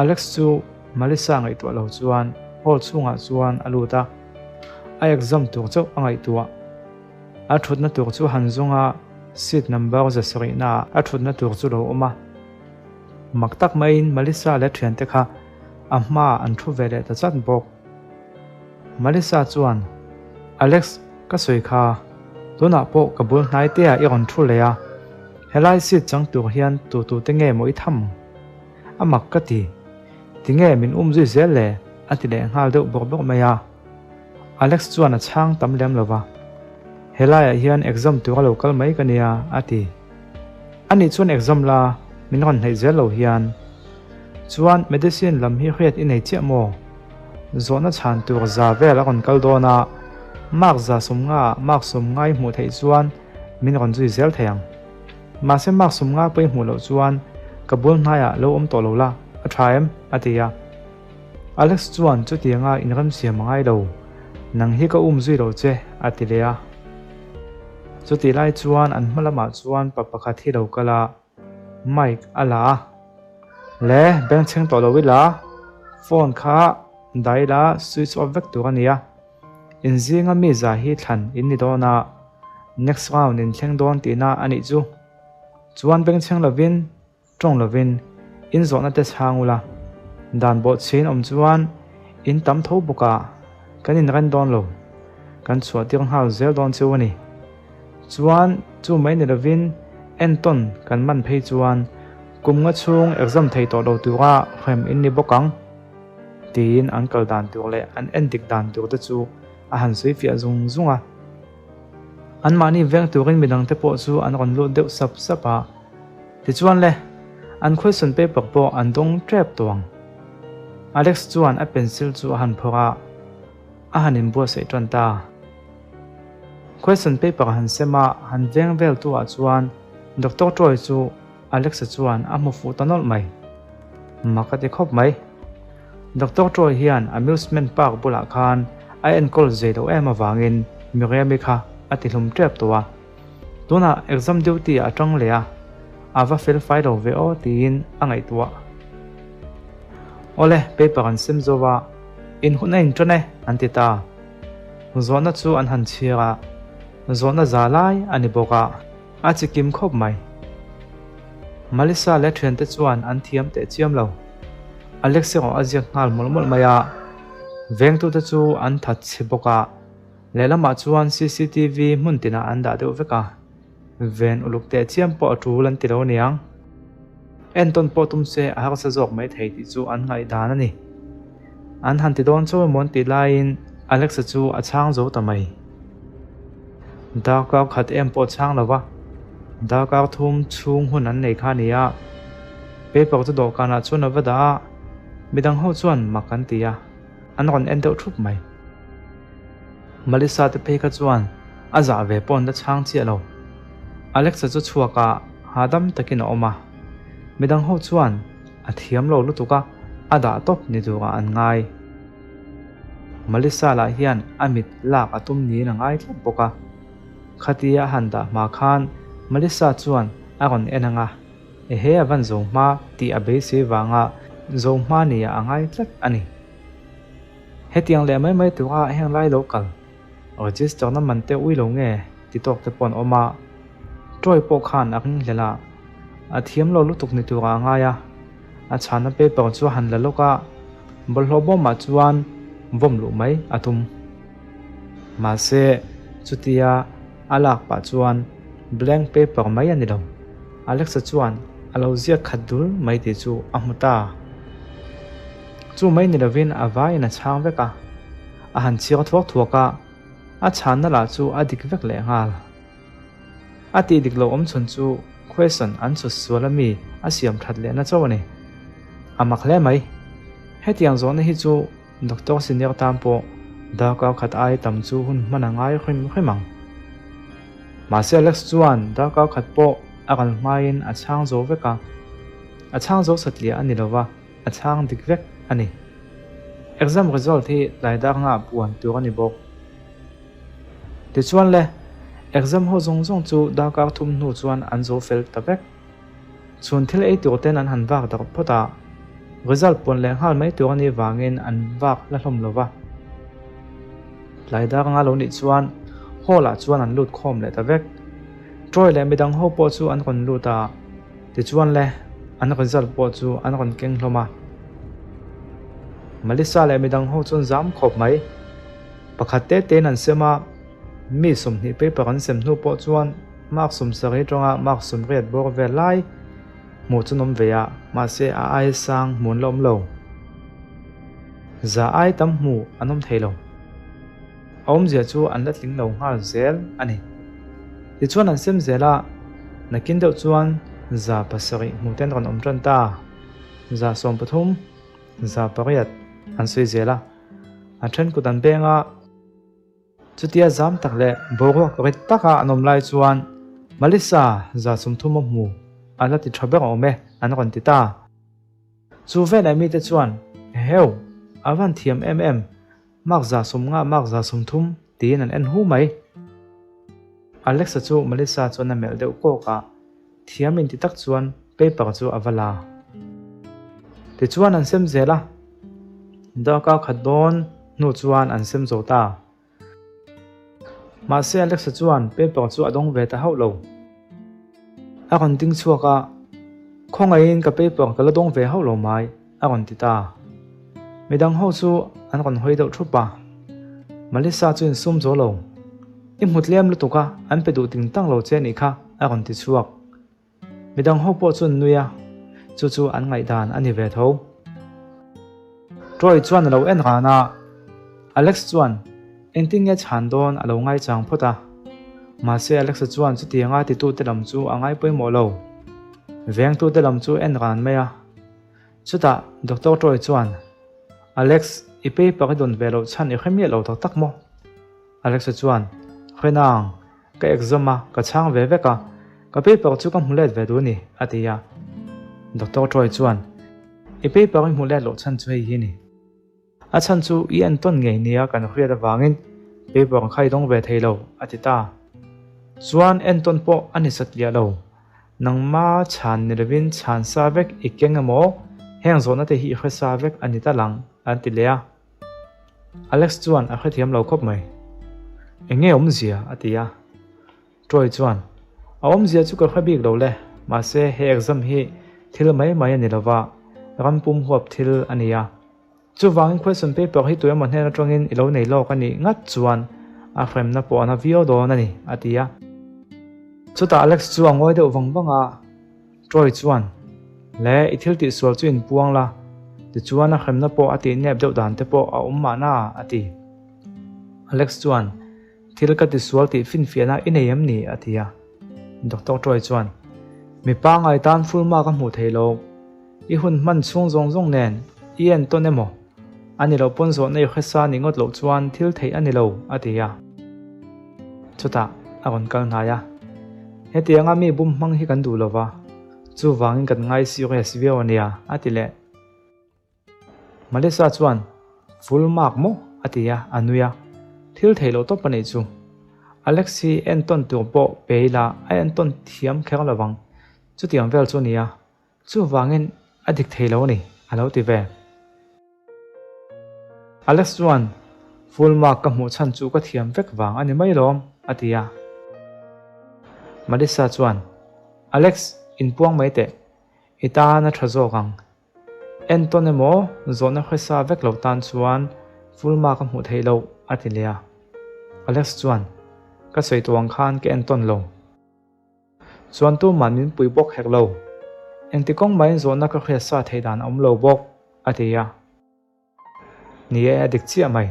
Alex chu Melissa ngaihtuah lo chuan hall chhungah chuan a lut a, a exam tur chauh a ngaihtuah. A thutna tur chu han zawng a, seat number 700 ah a thutna tur chu lo awm a. Mak tak maiin Malisa leh thiante kha a hmaah an thu ve leh ta chat bawk. Malisa chuan, Alex, ka sawi kha, tunah pawh ka bul hnai te ah i rawn thu leh a, helai seat chang tur hian tu tu te nge maw i tham? A mak ka ti. Tinge min um zui zel le? a ti leh nghal deuh bawrh bawrh mai a. Alex chuan a chhang tam lem lo va, Helaiah hian exam tur a lo kal mai ka nia, a ti. Ani chuan exam la min rawn hnaih zel lo hian. Chuan medicine lam hi hriat i nei chiah maw? Zawhna chhan tur za vel a rawn kal dawn a, mark za 50 ah mark 50 i hmuh theih chuan min rawn zui zel thei ang. Mahse mark 50 pawh i hmuh loh chuan ka bul hnaiah lo awm tawh lo la, a tha em? a ti a. Alex chuan chutianga inremsiam a ngai lo, nang hi ka um zui lo che, a ti leh a. Chutih lai chuan an hma lamah chuan pa pakhat hi lo kal a, mic a la a. Le, bengchheng tawh lo ila, phone kha dial a switch off vek tur a nia. Inzinga mi za hi thlan in ni dawn a, next round in thleng dawn tihna a nih chu. Chuan bengchheng lovin, tawng lovin in zawhna te chhang ula, dan bawhchhiain awm chuan in tam tho bawk a, kan inren dawn lo, kan chhuah tir nghal zel dawn cheu a ni. Chuan chu mai ni lovin entawn kan man phei chuan kum nga chhung exam thei tawh lo tura hrem in ni bawk ang. Tiin an kal dan tur leh an en dik dan tur te chu a han sawi fiah zung zung a. Anmahni veng turin midang te pawh chu an rawn lut deuh sap sap a. Tichuan le, an question paper pawh an dawng tep tawh ang. Alex chuan a pencil chu a han phawrh a, a han inbuatsaih tan ta. Question paper han sem a, han veng vel tu ah chuan Doctor Troy chu Alexa chuan a hmu fuh ta nawlh mai. Mak a ti khawp mai. Doctor Troy hian amusement park bulah khan a enkawl zei loh em avangin Miriam-i kha a ti hlum tep tawh a. Tunah exam duty ah a tang leh a, a va fel fai lo ve aw tiin a ngaihtuah. Awle, paper an sem zo a, in hun a intan e an ti ta. Zawhna chu an han chhiar a, zawhna za lai a ni bawk a. A chi kim khawp mai. Malisa leh thiante chuan an thiam teh chiam lo. Alex erawh a ziak nghal mawlh mawlh mai a, vengtute chu an that chhe bawk a, lehlamah chuan cctv hmun tinah an dah deuh vek a, ven uluk teh chiam pawh a tul an ti lo aniang. Entawn pawh tum se a harsa zawk mai thei tih chu an ngaihdan a ni. An han ti dawn chaw emaw an tih laiin Alexa chu a chhang zo ta mai. Darkar khat em pawh chhang lo va, darkar thum chhung hun an nei kha a ni a. Paper chu dawhkanah chuan a va dah a, midang ho chuan mak an ti a, an rawn en deuh thup mai. Malisa te phei kha chuan a zah ve pawh an la chhang chiah lo. Alexa chu chhuak a, hahdam takin a awm a. Midang ho chuan a thiam lo lutuk a, a dah tawp ni turah an ngai. Malisa lah hian a mit lak a tum niin a ngai tlat bawk a. Khatia a han dah hma khan Malisa chuan a rawn en ang a, Ehe a van zo hma tih a beisei vanga zo hma nia a ngai tlat a ni. Hetiang leh mai mai tura heng lai lo kal, register na man te ui lo nge ti tawk te pawh an awm a, Troy pawh khan a ringhlel a, a thiam lo lutuk ni tura a ngai a, a chhana paper chu a han la lawk a, bawlhhlawh bawmah chuan vawm luh mai a tum. Mahse, chutia a lak pah chuan blank paper mai a ni lo. Alexa chuan a lo ziak khat dul mai tih chu a hmu ta. Chu mai ni lovin a vaiin a chhang vek a, a han chhiar thuak thuak a, a chhanna lah chu a dik vek leh nghal. A tih dik lo awm chhun chu question an chhut sual a mi a siam that lehna chauh a ni. A mak hle mai. Hetiang zawhna hi chu Doctor senior tan pawh darkar khat ai tam chu hun hman a ngai hrim hrim ang. Mahse Alex chuan darkar khat pawh a kal hmain a chhang zo vek a, a chhang zo satliah a ni lova, a chhang dik vek a ni. Exam result hi tlai dar ngah puan tur a ni bawk. Tichuan le, exam ho zawng zawng chu darkar thum hnu chuan an zo fel ta vek. Chhun thil ei tur ten an han vak darh phawt a, result puan leh nghal mai tur a nih vangin an vak la hlawm lo va. Tlai dar anga lo nih chuan hall ah chuan an lut khawm leh ta vek. Troy leh midang ho pawh chu an rawn lut a, tichuan le an result pawh chu an rawn keng hlawm a. Malisa leh midang ho chuan zam khawp mai. Pakhat te tein an sem a, mi 20 paper an sem hnu pawh chuan mark 70 atanga mark 80 bawr vel lai hmuh chu an awm ve a, mahse a ai sang hmuh an la awm lo. Za ai tam hmuh an awm thei lo. A awmzia chu an la tling lo nghal zel a ni. Tichuan an sem zel a, nakin deuh chuan 700 hmuh te an rawn awm tan ta, 13%, 800 an sawi zel a. A then kut an beng a, chutia zam tak leh boruak rit taka an awm lai chuan Malisa, 30 a hmu, a la ti tha ber awm e, an rawn ti ta. Chu veleh mite chuan, Eheu, a van thiam em em, mark 50, mark 30, tiin an en hu mai. Alexa chu Malisa chuan a melh deuh kawk a, thiam inti tak chuan paper chu a va la. Tichuan an sem zel a, darkar khat dawn hnu chuan an sem zo ta. Mahse Alexa chuan paper chu a dawng ve ta hauh lo. A rawn ding chhuak a, Khawngaihin ka paper ka la dawng ve hauh lo mai, a rawn ti ta. Midang ho chu an rawn hawi deuh thup a. Melissa chu insum zo lo. I hmu tlem lutuk a, an pe duh ting tang lo che nih kha, a rawn ti chhuak. Midang ho pawh chu an nui a, chu chu an ngaihdan a ni ve tho. Troy chuan a lo en ran a, Alex chuan engtin nge chhan dawn a lo ngaichang phawt a. Mahse Alex-a chuan chutianga titute lam chu a ngai pawimawh lo. Vengtute lam chu en ran mai a. Chutah Doctor Troy chuan, Alex, i paper i dawn ve loh chhan i hre miah lo tak tak maw? Alex-a chuan, Hre nang, Ka exam a, ka chhang ve vek a, ka paper chu ka hmu let ve duh a ni, a ti a. Doctor Troy chuan, I paper i hmu let loh chhan chu hei hi a ni. A chhan chu i entawn ngei nia kan hriat avangin paper kha i dawng ve thei lo, a ti ta. Chuan entawn pawh a ni satliah lo. Nangma chhan ni lovin chhan sa vek i keng emaw, heng zawhna te hi i hre sa vek a ni tal ang, an ti leh a. Alex chuan a hrethiam lo khawp mai. Eng nge awmzia? a ti a. Troy chuan, A awmzia chu ka hre bik lo le, mahse he exam hi thil mai mai a ni lova, ram pum huap thil a ni a. Chuvangin question paper hi tuemaw hnen atangin i lo nei lawk a nih ngat chuan a hremna pawh a na viau dawn a ni, a ti a. Chutah Alex chu a ngawi deuh vang vang a. Troy chuan, Le, i thil tihsual chu inpuang la, tichuan a hremna pawh a tih nep deuh dan te pawh a awm mahna, a ti. Alex chuan, Thil ka tisual tih finfiahna i nei em ni? a ti a. Doctor Troy chuan, Mi pangngai tan full mark a hmuh theih lo. I hun hman chhung zawng zawng nen i entawn emaw? A ni loh pawn zawhna i hresa nih ngawt loh chuan thil theih a ni lo, a ti a. Chutah a rawn kal hnai a, Hetianga mi bum hmang hi kan duh lo va, chuvangin kan ngai serious viau a nia, a ti leh. Melissa chuan, Full mark maw? a ti a, a nui a. Thil theih loh tawp a nih chu. Alex hi entawn tur pawh pe ila a entawn thiam kher lo vang, chutiang vel chu a nia. Chuvangin a dik thei lo a ni, a lo ti ve. Alex chuan, Full mark ka hmuh chhan chu ka thiam vek vang a ni mai lawm, a ti a. Melissa chuan, Alex, inpuang mai teh. I tan a tha zawk ang. Entawn emaw, zawhna hresa vek lo tan chuan full mark a hmuh theih loh, a ti leh a. Alex chuan, Ka sawi tawh ang khan ka entawn lo. Chuan tuman min pui bawk hek lo. Engti kawng maiin zawhna ka hriat sa theih dan a awm lo bawk, a ti a. Ni e, a dik chiah mai.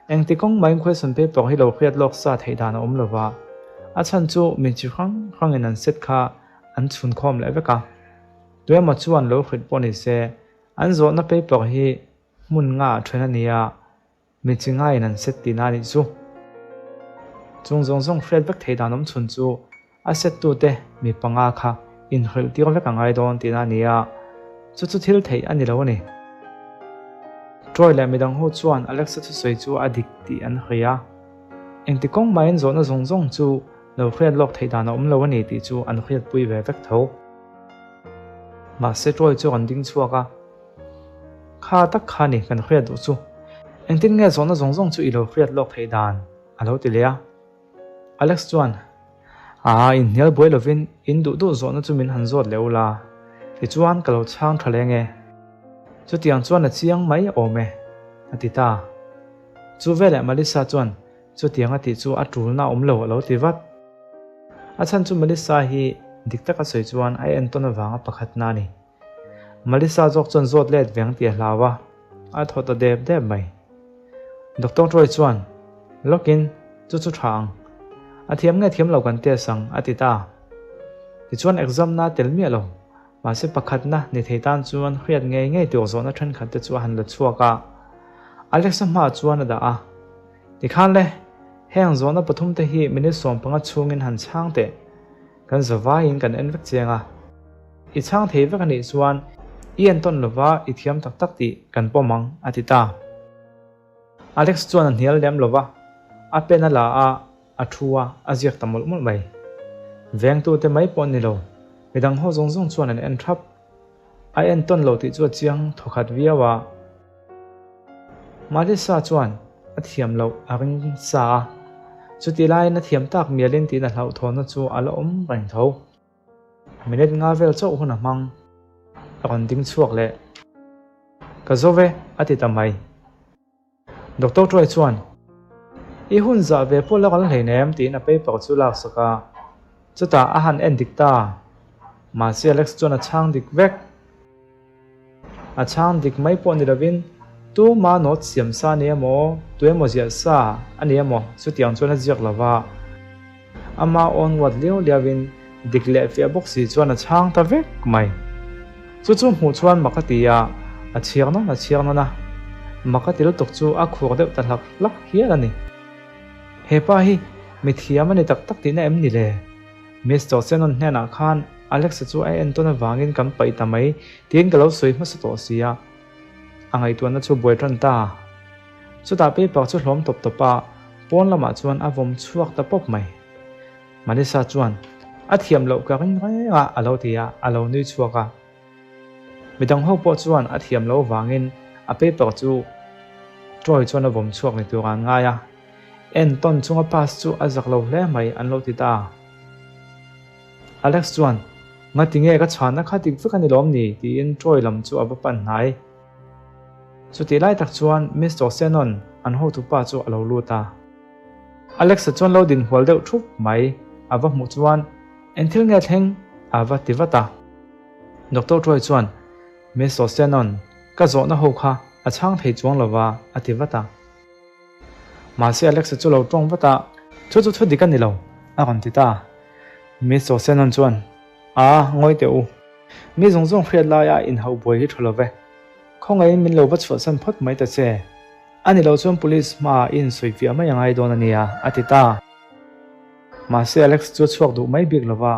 Engti kawng maiin question paper hi lo hriat lawk sa theih dan a awm lo va. A chhan chu min chi hrang hrangin an set kha an chhun khawm leh vek a. Tuemaw chuan lo hrilh pawh ni se, an zawhna paper hi hmun nga ah then a ni a, Mi chi ngaiin an set tihna a nih chu. Chung zawng zawng hriat vek thei dan awm chhun chu a set tute mi panga kha inhrilh tir vek a ngai dawn tihna a ni a, chu chu thil theih a ni lo a ni. Troy leh midang ho chuan Alexa thusawi chu a dik tih an hria a, engti kawng mahin zawhna zawng zawng chu lo hriat lawk theih dan a awm lo a ni tih chu an hriatpui ve vek tho. Mahse Troy chu a rawn ding chhuak a. Kha tak kha ni kan hriat duh chu. Engtin nge zawhna zawng zawng chu i lo hriat lawk theih dan? a lo ti leh a. Alex chuan, Aa, inhnial buai lovin in duh duh zawhna chu min han zawt leh ula, tichuan ka lo chhang tha leng e. Chutiang chuan a chiang mai awm e, a ti ta. Chu veleh Melissa chuan chutiang a tih chu a tulna awm lo a lo ti vat. A chhan chu Melissa hi dik taka sawi chuan a entawn avanga pakhatna a ni. Melissa zawk chuan zawt let veng tih a hlau a, a thaw ta dep dep mai. Doctor Troy chuan, Lawkin, chu chu tha ang. A thiam nge thiam lo kan test ang, a ti ta. Tichuan exam na tel miah lo, mahse pakhatna ni thei tan chuan hriat ngei ngei tur zawhna thenkhat te chu a han la chhuak a. Alexa hmaah chuan a dah a, Tikhan le, heng zawhna pathum te hi minute 15 chhungin han chhang teh. Kan zavaiin kan en vek chiang a. I chhang thei vek a nih chuan i entawn lova i thiam tak tak tih kan pawm ang, a ti ta. Alex chuan a hnial lem lova, a pen a la a, a thu a, a ziak ta mawlh mawlh mai. Vengtute mai pawh an ni lo, midang ho zawng zawng chuan an en thap. A entawn lo tih chu a chiang thawkhat viau a. Malisa chuan a thiam loh a ring sa a, chutih laiin a thiam tak mialin tiin a hlauhthawnna chu a la awm reng tho. Minute nga vel chauh hun a hmang. A rawn ding chhuak leh. Ka zo ve, a ti ta mai. Doctor Troy chuan, I hun zah ve pawh la kal hleinem, tiin a paper chu lak sak a. Chutah a han en dik ta. Mahse Alex chuan a chhang dik vek. A chhang dik mai pawh ni lovin tuma note siam sa a ni emaw, tu emaw ziah sa a ni emaw chutiang chuan a ziak lo va. Ama awn uat liau liauin dik leh fiah bawk si chuan a chhang ta vek mai. Chu chu hmuh chuan mak a ti a, a chhiar nawn a chhiar nawn a. Mak a ti lutuk chu a khur deuh ta hlak hlak hial a ni. He pa hi mithiam a ni tak tak tihna em ni le? Mister Shannon hnenah khan Alexa chu a entawn avangin kan paih ta mai tiin ka lo sawi hmasa tawh si a, a ngaihtuahna chu buai tan ta. Chutah paper chu hlawm tawp tawp a, pawn lamah chuan a vawm chhuak ta pawp mai. Malisa chuan, A thiam loh ka ring reng a, a lo ti a, a lo nui chhuak a. Midang ho pawh chuan a thiam loh avangin a paper chu Troy chuan a vawm chhuak ni turah an ngai a. Entawn chunga pass chu a zak lo hle mai an lo ti ta. Alex chuan, Ngati nge ka chhanna kha dik vek a ni lawm ni? tiin Troy lam chu a va pan hnai. Chutih lai tak chuan Mister Shannon an hotupa chu a lo lut a. Alex-a chuan lo din hual deuh thup mai a va hmuh chuan, Eng thil nge thleng? a va ti vat a. Doctor Troy chuan, Mister Shannon, ka zawhna ho kha a chhang thei chuang lova, a ti vat a. Mahse Alexa chu lo tawng vat a, Chu chu thu dik a ni lo, a rawn ti ta. Miss Osenon chuan, A, ngawi teh u. Mi zawng zawng hriat laia inhauh buai hi tha lo ve. Khawngaihin min lo va chhuahsan phawt mai ta che. A ni lo chuan police hmaah i insawifiah mai a ngai dawn a nia, a ti ta. Mahse Alex chu a chhuak duh mai bik lo va.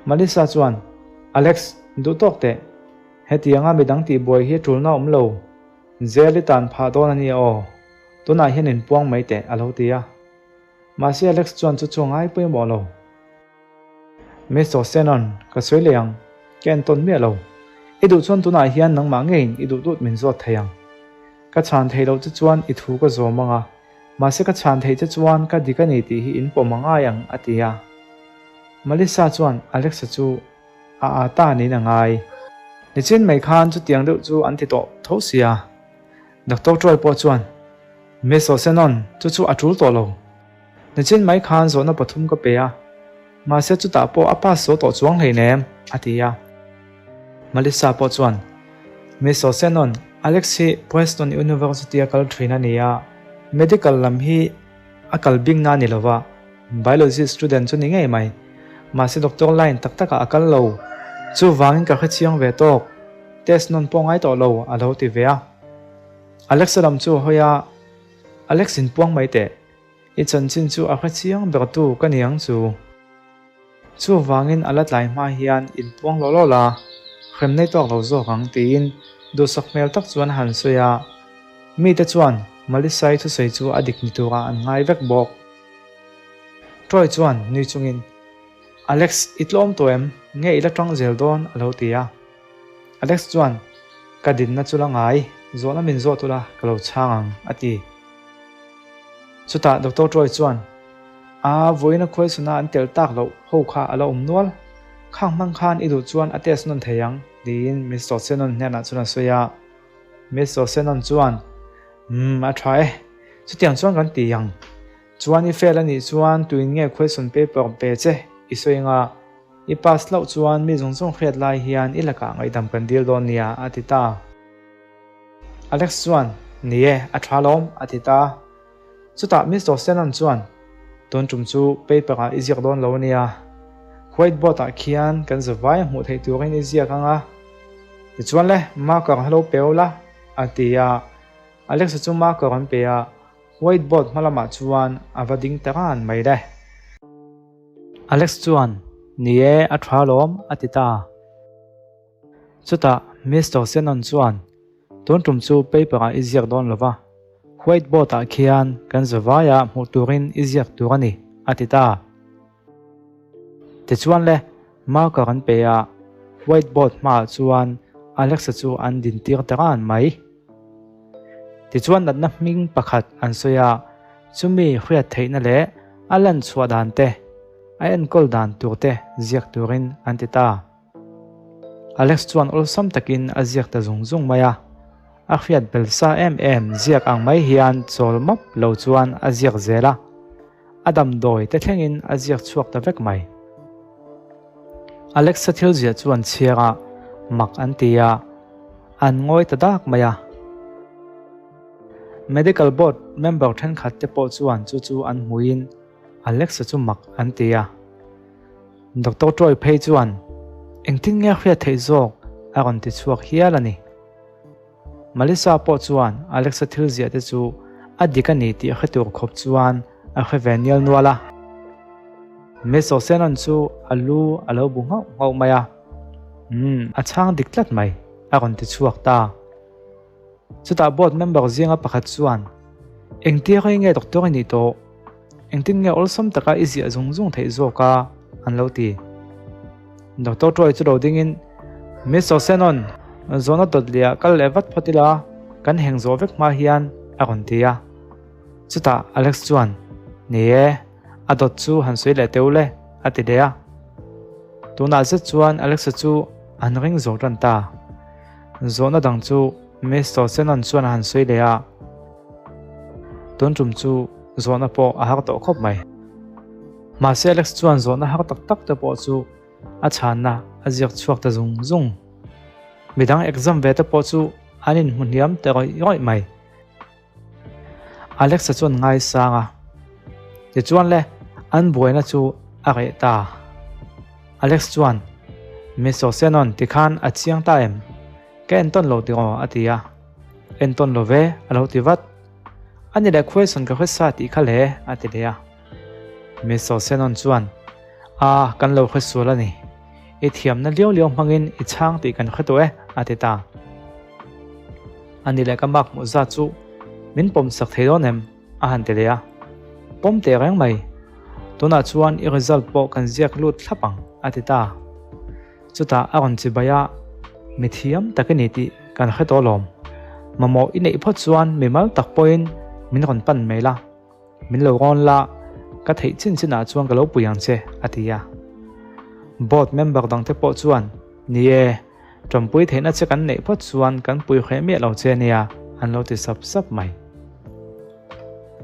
Malisa chuan, Alex, duh tawk teh. Hetianga midang tihbuai hi a tulna a awm lo. Zel i tan phah dawn a nia aw, tunah hian inpuang mai teh a lo ti a. Mahse Alex chuan chu chu a ngai pawimawh lo. Mister Shannon, ka sawi leh ang, ka entawn miah lo. I duh chuan tunah hian nangmah ngeiin i duh dut min zawt thei ang. Ka chhan theih loh che chuan i thu ka zawm ang a, mahse ka chhan theih che chuan ka dik a ni tih hi in pawm a ngai ang a ti a. Malissa chuan Alexa chu A a ta niin a ngai. Nichin mai khan chutiang deuh chu an ti tawh tho sia. Doctor Troy pawh chuan, Miss Osenon, chu chu a tul tawh lo. Nichin mai khan zawhna pathum ka pe a, mahse chutah pawh a pass zo tawh chuang hleinem, a ti a. Malissa pawh chuan, Miss Osenon, Alex hi Preston University a kal thin a ni a, medical lam hi a kal bikna a ni lova, Biology student chu ni ngei mai. Mahse doctor line tak takah a kal lo. Chuvangin ka hrechiang ve tawk. Test nawn pawh ngai tawh lo a lo ti ve a. Alexa lam chu a hawi a, Alex in puang mai teh. I chanchin chu a hrechiang ber tu ka ni ang chu. Chuvangin a la tlai hma hian in puang lawh lawh la, hrem nei tawk lo zawk ang tiin duhsak hmel tak chuan a han sawi a. Mite chuan Malisai thusawi chu a dik ni turah an ngai vek bawk. Troy chuan nui chungin, Alex, i tlawm tawh em? Nge i la tang zel dawn? a lo ti a. Alex chuan, Ka dinna chu la ngai, zawhna min zawh tula ka lo chhang ang, a ti. Chutah Doctor Troy chuan, A, vawiina khuaisuna an tel tak loh ho kha a la awm nual. Khang hmang khan i duh chuan a test nawn thei ang, tiin Mister Shannon hnenah chuan a sawi a. Mister Shannon chuan, Umm, a tha e. Chutiang chuan kan ti ang. Chuan i fail a nih chuan tuin nge question paper pe che i sawi anga i pass loh chuan mi zawng zawng hriat lai hian i lakah ngaihdam kan dil dawn nia a ti ta. Alex chuan, Ni e, a tha lawm a ti ta. Chutah Mister Shannon chuan, Tun tum chu paper ah i ziak dawn lo ania. White board ah khian kan zavai a hmuh theih turin i ziak anga. Tichuan le, marker halo pe ula a ti a. Alexa chu marker an pe a, white board hma lamah chuan a va ding ta ran mai le. Alex chuan, Ni e, a tha lawm, a ti ta. Chutah Mister Senon chuan, Tun tum chu paper ah i ziak dawn lo va, white board ah khian kan zavaia hmuh turin i ziak tur a ni, a ti ta. Tichuan le, marker an pe a, white board hmaah chuan Alexa chu an din tir ta ran mai. Tichuan natna hming pakhat an sawi a, chumi hriat theihna leh a lan chhuah dan te, a enkawl dan tur te ziak turin an ti ta. Alex chuan awlsam takin a ziak ta zung zung mai a, a hriat bel sa em em ziak ang mai hian chawl map lo chuan a ziak zel a, a damdawi te thlengin a ziak chhuak ta vek mai. Alex-a thil ziah chu an chhiar a, mak an ti a, an ngawi ta dak mai a. Medical board member thenkhat te pawh chuan chu chu an hmuin Alex-a chu mak an ti a. Doctor Troy phei chuan, Engtin nge hriat theih zawk? a rawn ti chhuak hial a ni. Malisa pawh chuan Alexa thil ziah te chu a dik a ni tih hre tur khawp chuan a hre ve nial nual a. Miss Osenon chu a lu a lo bu nghauh nghauh mai a, Umm, a chhang dik tlat mai, a rawn ti chhuak ta. Chutah board member zinga pakhat chuan, Engtia rei nge doctor i nih tawh? Engtin nge awlsam taka i ziah zung zung theih zawk a? an lo ti. Doctor Troy chu lo dingin, Miss Osenon, zawhna dawt leh kal leh vat phawt ila, kan heng zawh vek hma hian, a rawn ti a. Chutah Alex chuan, Ni e, a dawt chu han sawi leh teu le, a ti leh a. Tunah zet chuan Alex-a chu an ring zawk tan ta. Zawhna dang chu Miss Osenon chuan a han sawi leh a. Tun tum chu zawhna pawh a har tawh khawp mai. Mahse Alex chuan zawhna har tak tak te pawh chu a chhanna a ziak chhuak ta zung zung. Midang exam ve te pawh chu an inhmu hniam ta rawih rawih mai. Alex-a chuan ngaisang a, Tichuan le, an buaina chu a reh ta. Alex chuan, Miss Osenon tikhan a chiang ta em? Ka entawn lo tiraw? a ti a. Entawn lo ve, a lo ti vat. A ni leh question ka hre sa tih kha le, a ti leh a. Miss Osenon chuan, A, kan lo hre sual a ni. I thiamna liau liau hmangin i chhang tih kan hre tawh e, a ti ta. A ni leh ka mark hmuh zat chu min pawm sak thei dawn em? a han ti leh a. Pawm teh reng mai. Tunah chuan i result pawh kan ziak lut thlap ang, a ti ta. Chutah a rawn chibai a, Mi thiam tak i ni tih kan hre tawh lawm. Mamawh i neih phawt chuan mimal tak pawhin min rawn pan mai la, min lo rawn la, ka theih chin chinah chuan ka lo pui ang che, a ti a. Board member dangte pawh chuan, Ni e, ṭawmpui theihna che kan neih phawt chuan kan pui hreh miah lo che nia, an lo ti sap sap mai.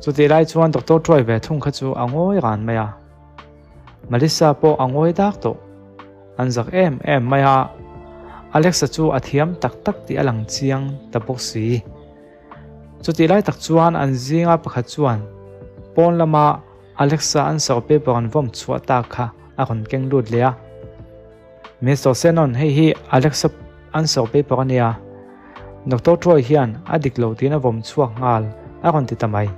Chutih lai chuan Doctor Troy ve thung kha chu a ngawi ran mai a. Melissa pawh a ngawi dak tawh. An zak em em mai a, Alexa chu a thiam tak tak tih a lang chiang ta bawk si. Chutih lai tak chuan an zinga pakhat chuan pawn lama Alexa answer paper an vawm chhuah tak kha a rawn keng lut leh a. Mister Senon, hei hi Alexa answer paper a nia. Doctor Troy hian a dik lo tiin a vawm chhuak nghal a rawn ti ta mai.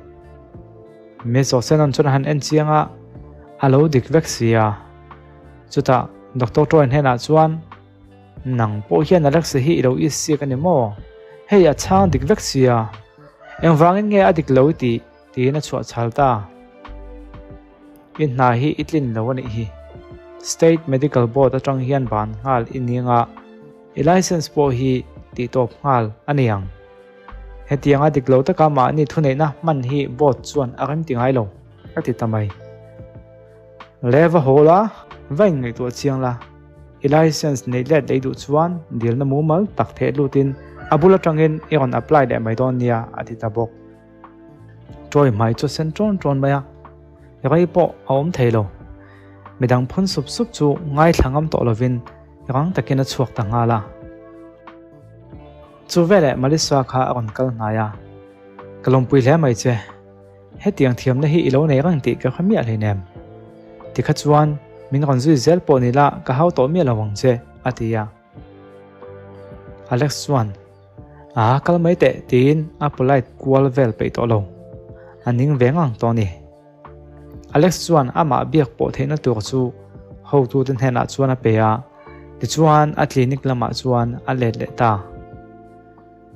Miss Osenon chuan a han en chiang a, a lo dik vek si a. Chutah Doctor Troy hnenah chuan, Nang pawh hian Alexa hi i lo is siak a ni maw? Hei a chhang dik vek si a, engvangin nge a dik lo i tih? tiin a chhuah chhal ta. I hna hi i tlin lo a nih hi. State Medical Board atang hian ban nghal i ning a, i license pawh hi tihtawp nghal a ni ang. Hetianga dik lo taka mahni thuneihna hman hi board chuan a rem ti ngai lo, a ti ta mai. Le va haw la, va inngaihtuah chiang la, i license neih let lei duh chuan dilna mumal tak theh lutin a bul atangin i rawn apply leh mai dawn nia, a ti ta bawk. Troy hmai chu a sen ṭawn ṭawn mai a, rei pawh a awm thei lo. Midang phun sup sup chu ngaithla ngam tawh lovin rang takin a chhuak ta nghal a. Chu veleh Malisa kha a rawn kal hnai a, Ka lawmpui hle mai che. Hetiang thiamna hi i lo nei reng tih ka hre miah hleinem. Tikha chuan min rawn zui zel pawh ni la ka hau tawh miah lo ang che, a ti a. Alex chuan, A kal mai teh tiin a polite kual vel peih tawh lo. A ning ve ngang tawh a ni. Alex chuan amah biak pawh theihna tur chu hotute hnenah chuan a pe a, tichuan a clinic lamah chuan a let leh ta.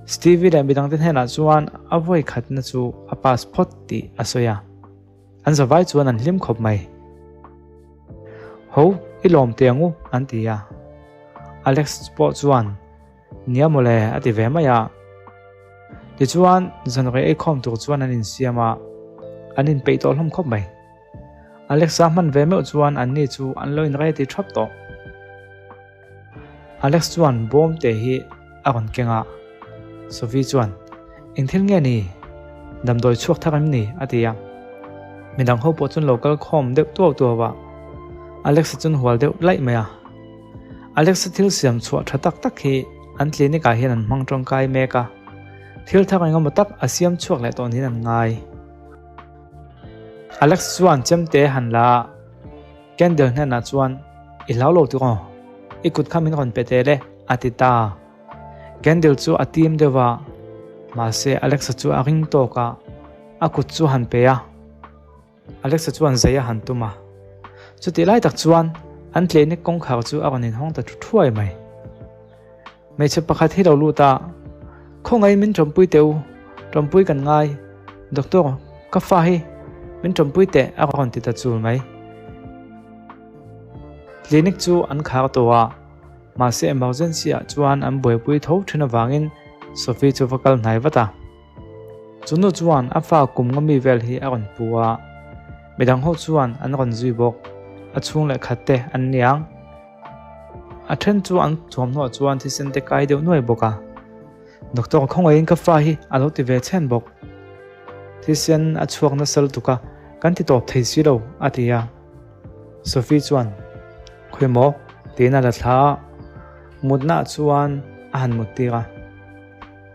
Stevie leh midangte hnenah chuan a vawi khatna chu a pass phawt tih a sawi a. An zavai chuan an hlim khawp mai. Ho, i lawm teh ang u, an ti a. Alex pawh chuan, Nia mawle, a ti ve mai a. Tichuan, zanrei eikhawm tur chuan an insiam a, an inpeih tawh hlawm khawp mai. Alex-a hman ve meuh chuan anni chu an lo inrei ti thap tawh. Alex chuan bawm te hi a rawn keng a, Sophie chuan, Eng thil nge ni? Damdawi chhuak thar em ni? a ti a. Midang ho pawh chuan lo kal khawm deuh tuau tuau a, Alex-a chuan hual deuh laih mai a. Alex-a thil siam chhuah tha tak tak hi an clinic ah hian an hmang tawngkai mek a, thil thar engemaw tak a siam chhuak leh tawh niin an ngai. Alex chuan chemte han la a. Candle hnenah chuan, I hlau lo tuk aw, i kut kha min rawn pe teh le, a ti ta. Candle chu a tim deuh va, mahse Alexa chu a ring tawk a, a kut chu a han pe a. Alexa chuan zai a han tum a. Chutih lai tak chuan an clinic kawngkhar chu a rawn inhawng ta thu thuai mai. Hmeichhe pakhat hi lo lut a, Khawngaih min tawmpui teh u, tawmpui kan ngai, Doctor, ka fa hi min tawmpui teh a rawn ti ta chul mai. Clinic chu an khar tawh a, mahse emergency ah chuan an buaipui tho thin avangin Sophie chu va kal hnai vat a. Chu nu chuan a fa kum nga mi vel hi a rawn pu a, midang ho chuan an rawn zui bawk, a chhung leh khat te an niang. A then chu an thuamhnaw chuan thisen te kai deuh nuai bawk a, Doctor khawngaihin ka fa hi a lo ti ve chhen bawk. Thisen a chhuak nasa lutuk a, kan ti tawp thei si lo a ti a. Sophie chuan, Khawi maw? tiin a la thla a, mutnaah chuan a han mut tir a.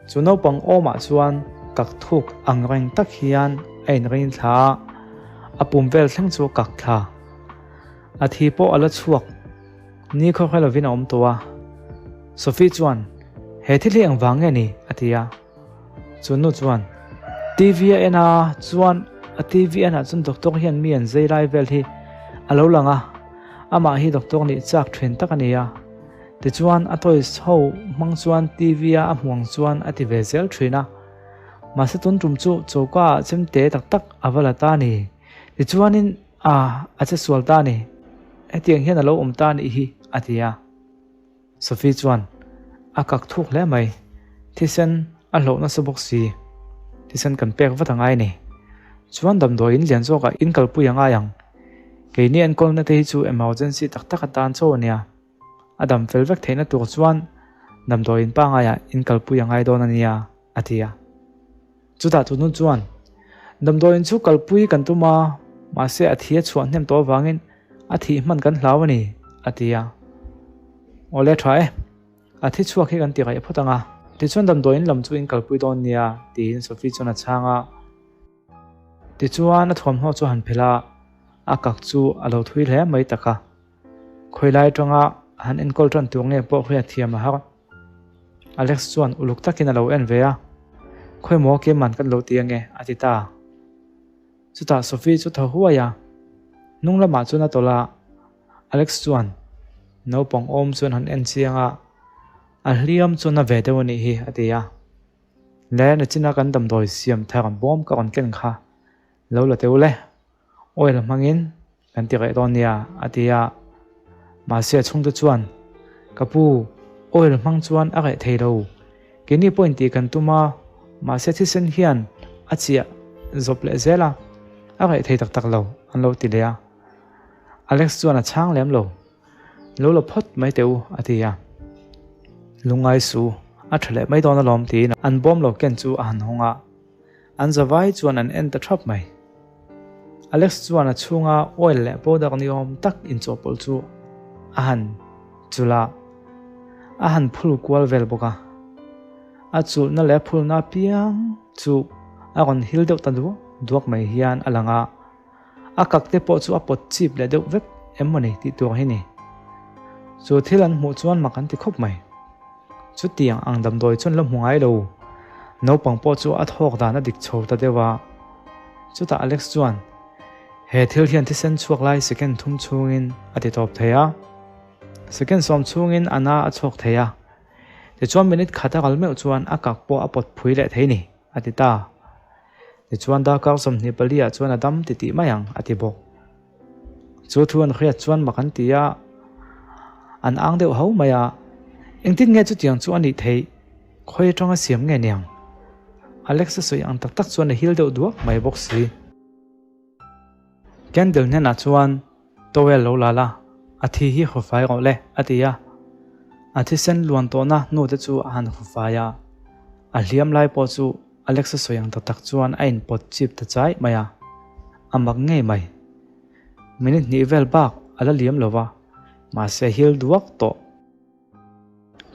Chu naupang awmah chuan kak thuk ang reng tak hian a inring thla a, a pum vel thleng chu a kak thla. A thi pawh a la chhuak ni khaw hre lovin a awm tawh a. Sophie chuan, He thil hi engvang nge ni? a ti a. Chu nu chuan, TV a en a, chuan a TV enah chuan doctor hian mi an zai lai vel hi a lo lang a, amah hi doctor nih chak thin tak a ni a. Tichuan a toys ho hmang chuan TV a a hmuang chuan a ti ve zel thin a. Mahse tun tum chu choka ah chemte tak tak a va la ta a ni. Tichuanin A, a che sual ta a ni. Hetiang hian a lo awm ta a nih hi, a ti a. Sophie chuan, A kak thuk hle mai. Thisen a hlauh nasa bawk si. Thisen kan pek vat a ngai a ni. Chuan damdawi in lian zawkah in kalpui a ngai ang. Keini enkawlna te hi chu emergency tak tak atan chaw a nia. A dam fel vek theihna tur chuan damdawi in pangaiah in kalpui a ngai dawn a nia, a ti a. Chutah tunu chuan, Damdawiin chu kalpui kan tum a, mahse a thi a chhuah hnem tawh avangin a thih hman kan hlau a ni, a ti a. Awle tha e, a thi chhuak hi kan ti raih phawt ang a. Tichuan damdawiin lam chu in kalpui dawn nia, tiin Sophie chuan a chhang a. Tichuan a thuamhnaw chu a han phelh a, a kak chu a lo thui hle mai tak a. Khawilai atanga han enkawl tan tur nge pawh hriat thiam a har. Alex chuan uluk takin a lo en ve a, Khawimaw keimah kan lo ti ange a ti ta. Chutah Sophie chu thaw huai a, hnung lamah chuan a tawlh a, Alex chuan naupang awm chuan han en chiang a, A hliam chu na ve deuh a nih hi a ti a. Le nachina kan damdawi siam thar bawm ka rawn ken kha lo la teuh le. Oil hmangin kan ti reh dawn nia a ti a. Mahse a chhungte chuan, Ka pu, oil hmang chuan a reh thei lo. Keini pawhin tih kan tum a, mahse thisen hian a chiah zawp leh zel a, a reh thei tak tak lo an lo ti leh a. Alex chuan a chhang lem lo. Lo la phawt mai teh u a ti a. Lungngai su, a tha leh mai dawn alawm tiin an bawm lo ken chu a han hawng a. An zavai chuan an en ta thap mai. Alex chuan a chhunga oil leh powder ni awm tak inchawhpawlh chu a han chulh a, a han phul kual vel bawk a. A chulhna leh a phulna apiang chu a rawn hil deuh ta duak duak mai hian a lang a. A kak te pawh chu a pawt chip leh deuh vek em maw ni tih tur hi ni. Chu thil an hmuh chuan mak an ti khawp mai. Chutiang ang damdawi chuan la hmu ngai lo. Naupang pawh chu a thawk dan a dik chho ta deuh a. Chutah Alex chuan, He thil hian thisen chhuak lai second thum chhungin a ti tawp thei a, second sawm chhungin a na a chhuak thei a, tichuan minute khat a kal meuh chuan a kak pawh a pawt phui leh thei ni, a ti ta. Tichuan darkar 24 ah chuan a dam ti tih mai ang, a ti bawk. Chu thu an hriat chuan mak an ti a, an ang deuh ho mai a, engtin nge chutiang chu a nih theih, khawi atanga siam nge niang? Alex-a sawi ang tak tak chuan a hil deuh duak mai bawk si. Candle hnenah chuan towel lo la la, a thi hi hru fai rawh le, a ti a. A thisen luan tawhna hnu te chu a han hru fai a, a hliam lai pawh chu Alexa sawi ang tak tak chuan a inpawt chip ta chai mai a, a mak ngei mai. Minute hnih vel bak a la liam lo va, mahse hil duak tawh.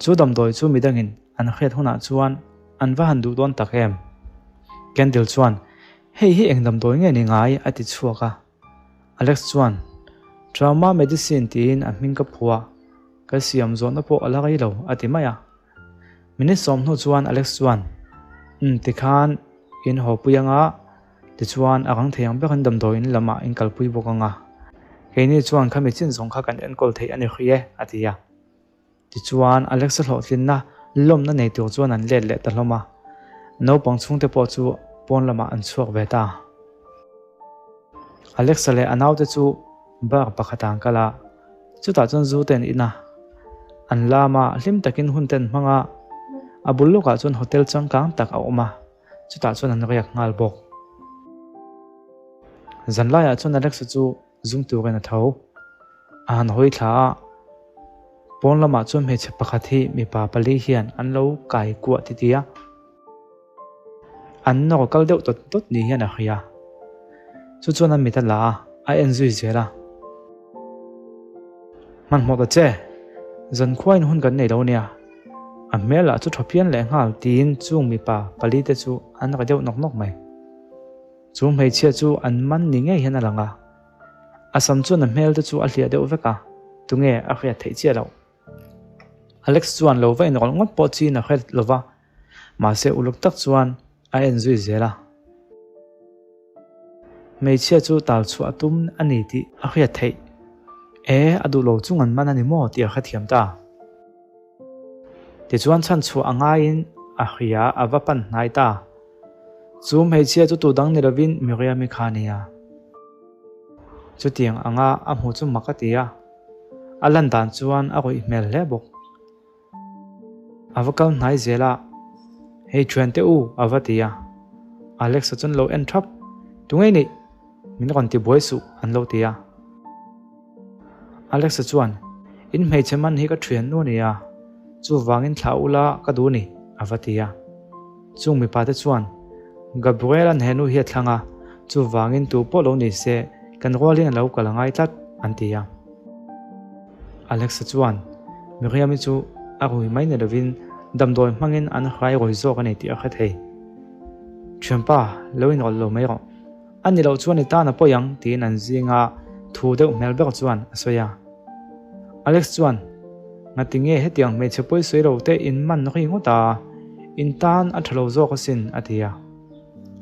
Chu damdawi chu midangin an hriat hunah chuan an va han duh dawn tak em? Candle chuan, Hei hi eng damdawi nge ni ngai? a ti chhuak a. Alex chuan, Trauma medicine tiin a hming ka phuah, ka siam zawhna pawh a la rei lo, a ti mai a. Minute sawm hnu chuan Alex chuan, Umm tikhan in haw pui anga, tichuan a rang thei ang berin damdawi in lamah in kalpui bawk anga, keini chuan khami chin zawng kha kan enkawl theih a ni hrui e, a ti a. Tichuan Alex-a hlawhtlinna lawmna nei tur chuan an let leh ta hlawm a, naupang chhungte pawh chu pawn lamah an chhuak ve ta. Alex-a leh a naute chu bar pakhatah an kal a, Chutah chuan zu te an in a, an lam a, hlim takin hun te an hmang a, a bul lawkah chuan hotel changkang tak a awm a, chutah chuan an riak nghal bawk. Zan laiah chuan Alexa chu zum turin a tho. A han hawi thla a, pawn lamah chuan hmeichhe pakhat hi mipa pali hian an lo kai kuah titi a. An nawr kal deuh tawt tawt ni hian a hria. Chu chuan a mit a la a, a en zui zel a. Hmanhmawh ta che, zankhuain hun kan nei lo nia. A hmel lah chu tha phian leh nghal tiin chung mipa pali te chu an ri deuh nawk nawk mai. Chu hmeichhia chu an man ni ngei hian a lang a. A sam chuan a hmel te chu a hliah deuh vek a, tunge a hriat theih chiah loh. Alex chuan lo va inrawlh ngawt pawh chin a hre lo va, mahse uluk tak chuan a en zui zel a. Hmeichhia chu tal chhuah a tum a ni tih a hriat theih. E, a duh lo chung an man a ni maw tih a hrethiam ta. Tichuan chhan chhuah a ngaiin a hria a va pan hnai ta. Chu hmeichhia chu tu dang ni lovin Miriam-i kha a ni a. Chutiang anga a hmu chu mak a ti a. A lan dan chuan a ruih hmel hle bawk. A va kal hnai zel a, Hei thiante u, a va ti a. Alex-a chuan lo en thap, Tunge nih? Min rawn ti buai suh, an lo ti a. Alex-a chuan, In hmeichhe man hi ka thiannu a ni a, chuvangin thlah ula ka duh ni, a va ti a. Chung mipa te chuan, Gabriel-a'n he nu hi a thlang a, chuvangin tu pawh lo ni se, kan rualin a lo kal a ngai tlat, an ti a. Alexa chuan, Miriam-i chu a rui mai ni lovin damdawi hmangin an hrai rawi zawk a ni tih a hre thei. Thianpa, lo inrawlh lo mai rawh. A ni loh chuan i tan a pawi ang, tiin an zinga thu deuh hmel ber chuan a sawi a. Alex chuan, Ngati nge hetiang hmeichhe pawi sawi lo te in man ri ngawt a, in tan a tha lo zawk asin, a ti a.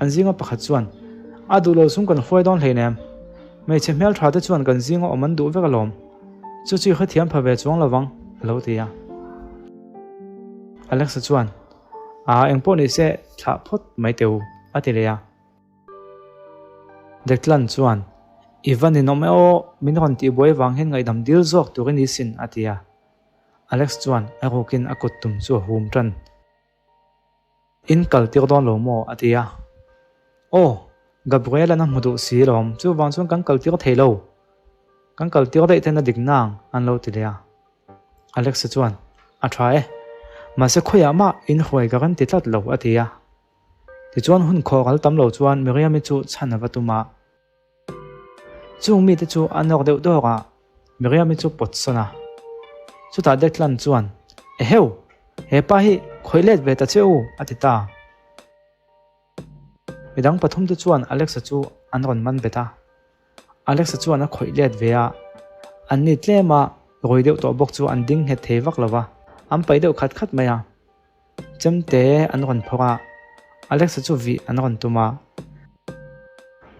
An zinga pakhat chuan, A duh lo chung kan hruai dawn hleinem. Hmeichhe hmeltha te chuan kan zinga awm an duh vek alawm. Chu chu i hrethiam pha ve chuang lovang, a lo ti a. Alexa chuan, Aa, engpawh ni se thlah phawt mai teh u, a ti leh a. Declan chuan, I va ninawm e aw, min rawn tih buai vang hian ngaihdam dil zawk tur i ni sin, a ti a. Alex chuan a rukin a kut tum chu a hum tan. In kal tir dawn lo maw? a ti a. Aw, Gabriel-a'n a hmu duh si lawm, chuvang chuan kan kal tir thei lo. Kan kal tir daih ten a dik nang, an lo ti leh a. Alex-a chuan, A tha e, mahse khawiah mah in huai ka rawn ti tlat lo, a ti a. Tichuan hun khawh kal tam lo chuan Miriam-i chu chhan a va tum a. Chung mite chu a nawk deuh dawk a, Miriam-i chu pawt sawn a. Chutah Declan chuan, Eheu! He pa hi khawih let ve ta che u, a ti ta. Midang pathumte chuan Alex-a chu an rawn man bet a. Alex-a chuan a khawih let ve a, an ni tlem a, rawi deuh tawh bawk chu an ding nghet thei vak lo va, an paih deuh khat khat mai a. Chemte an rawn phawrh a, Alex-a chu vih an rawn tum a.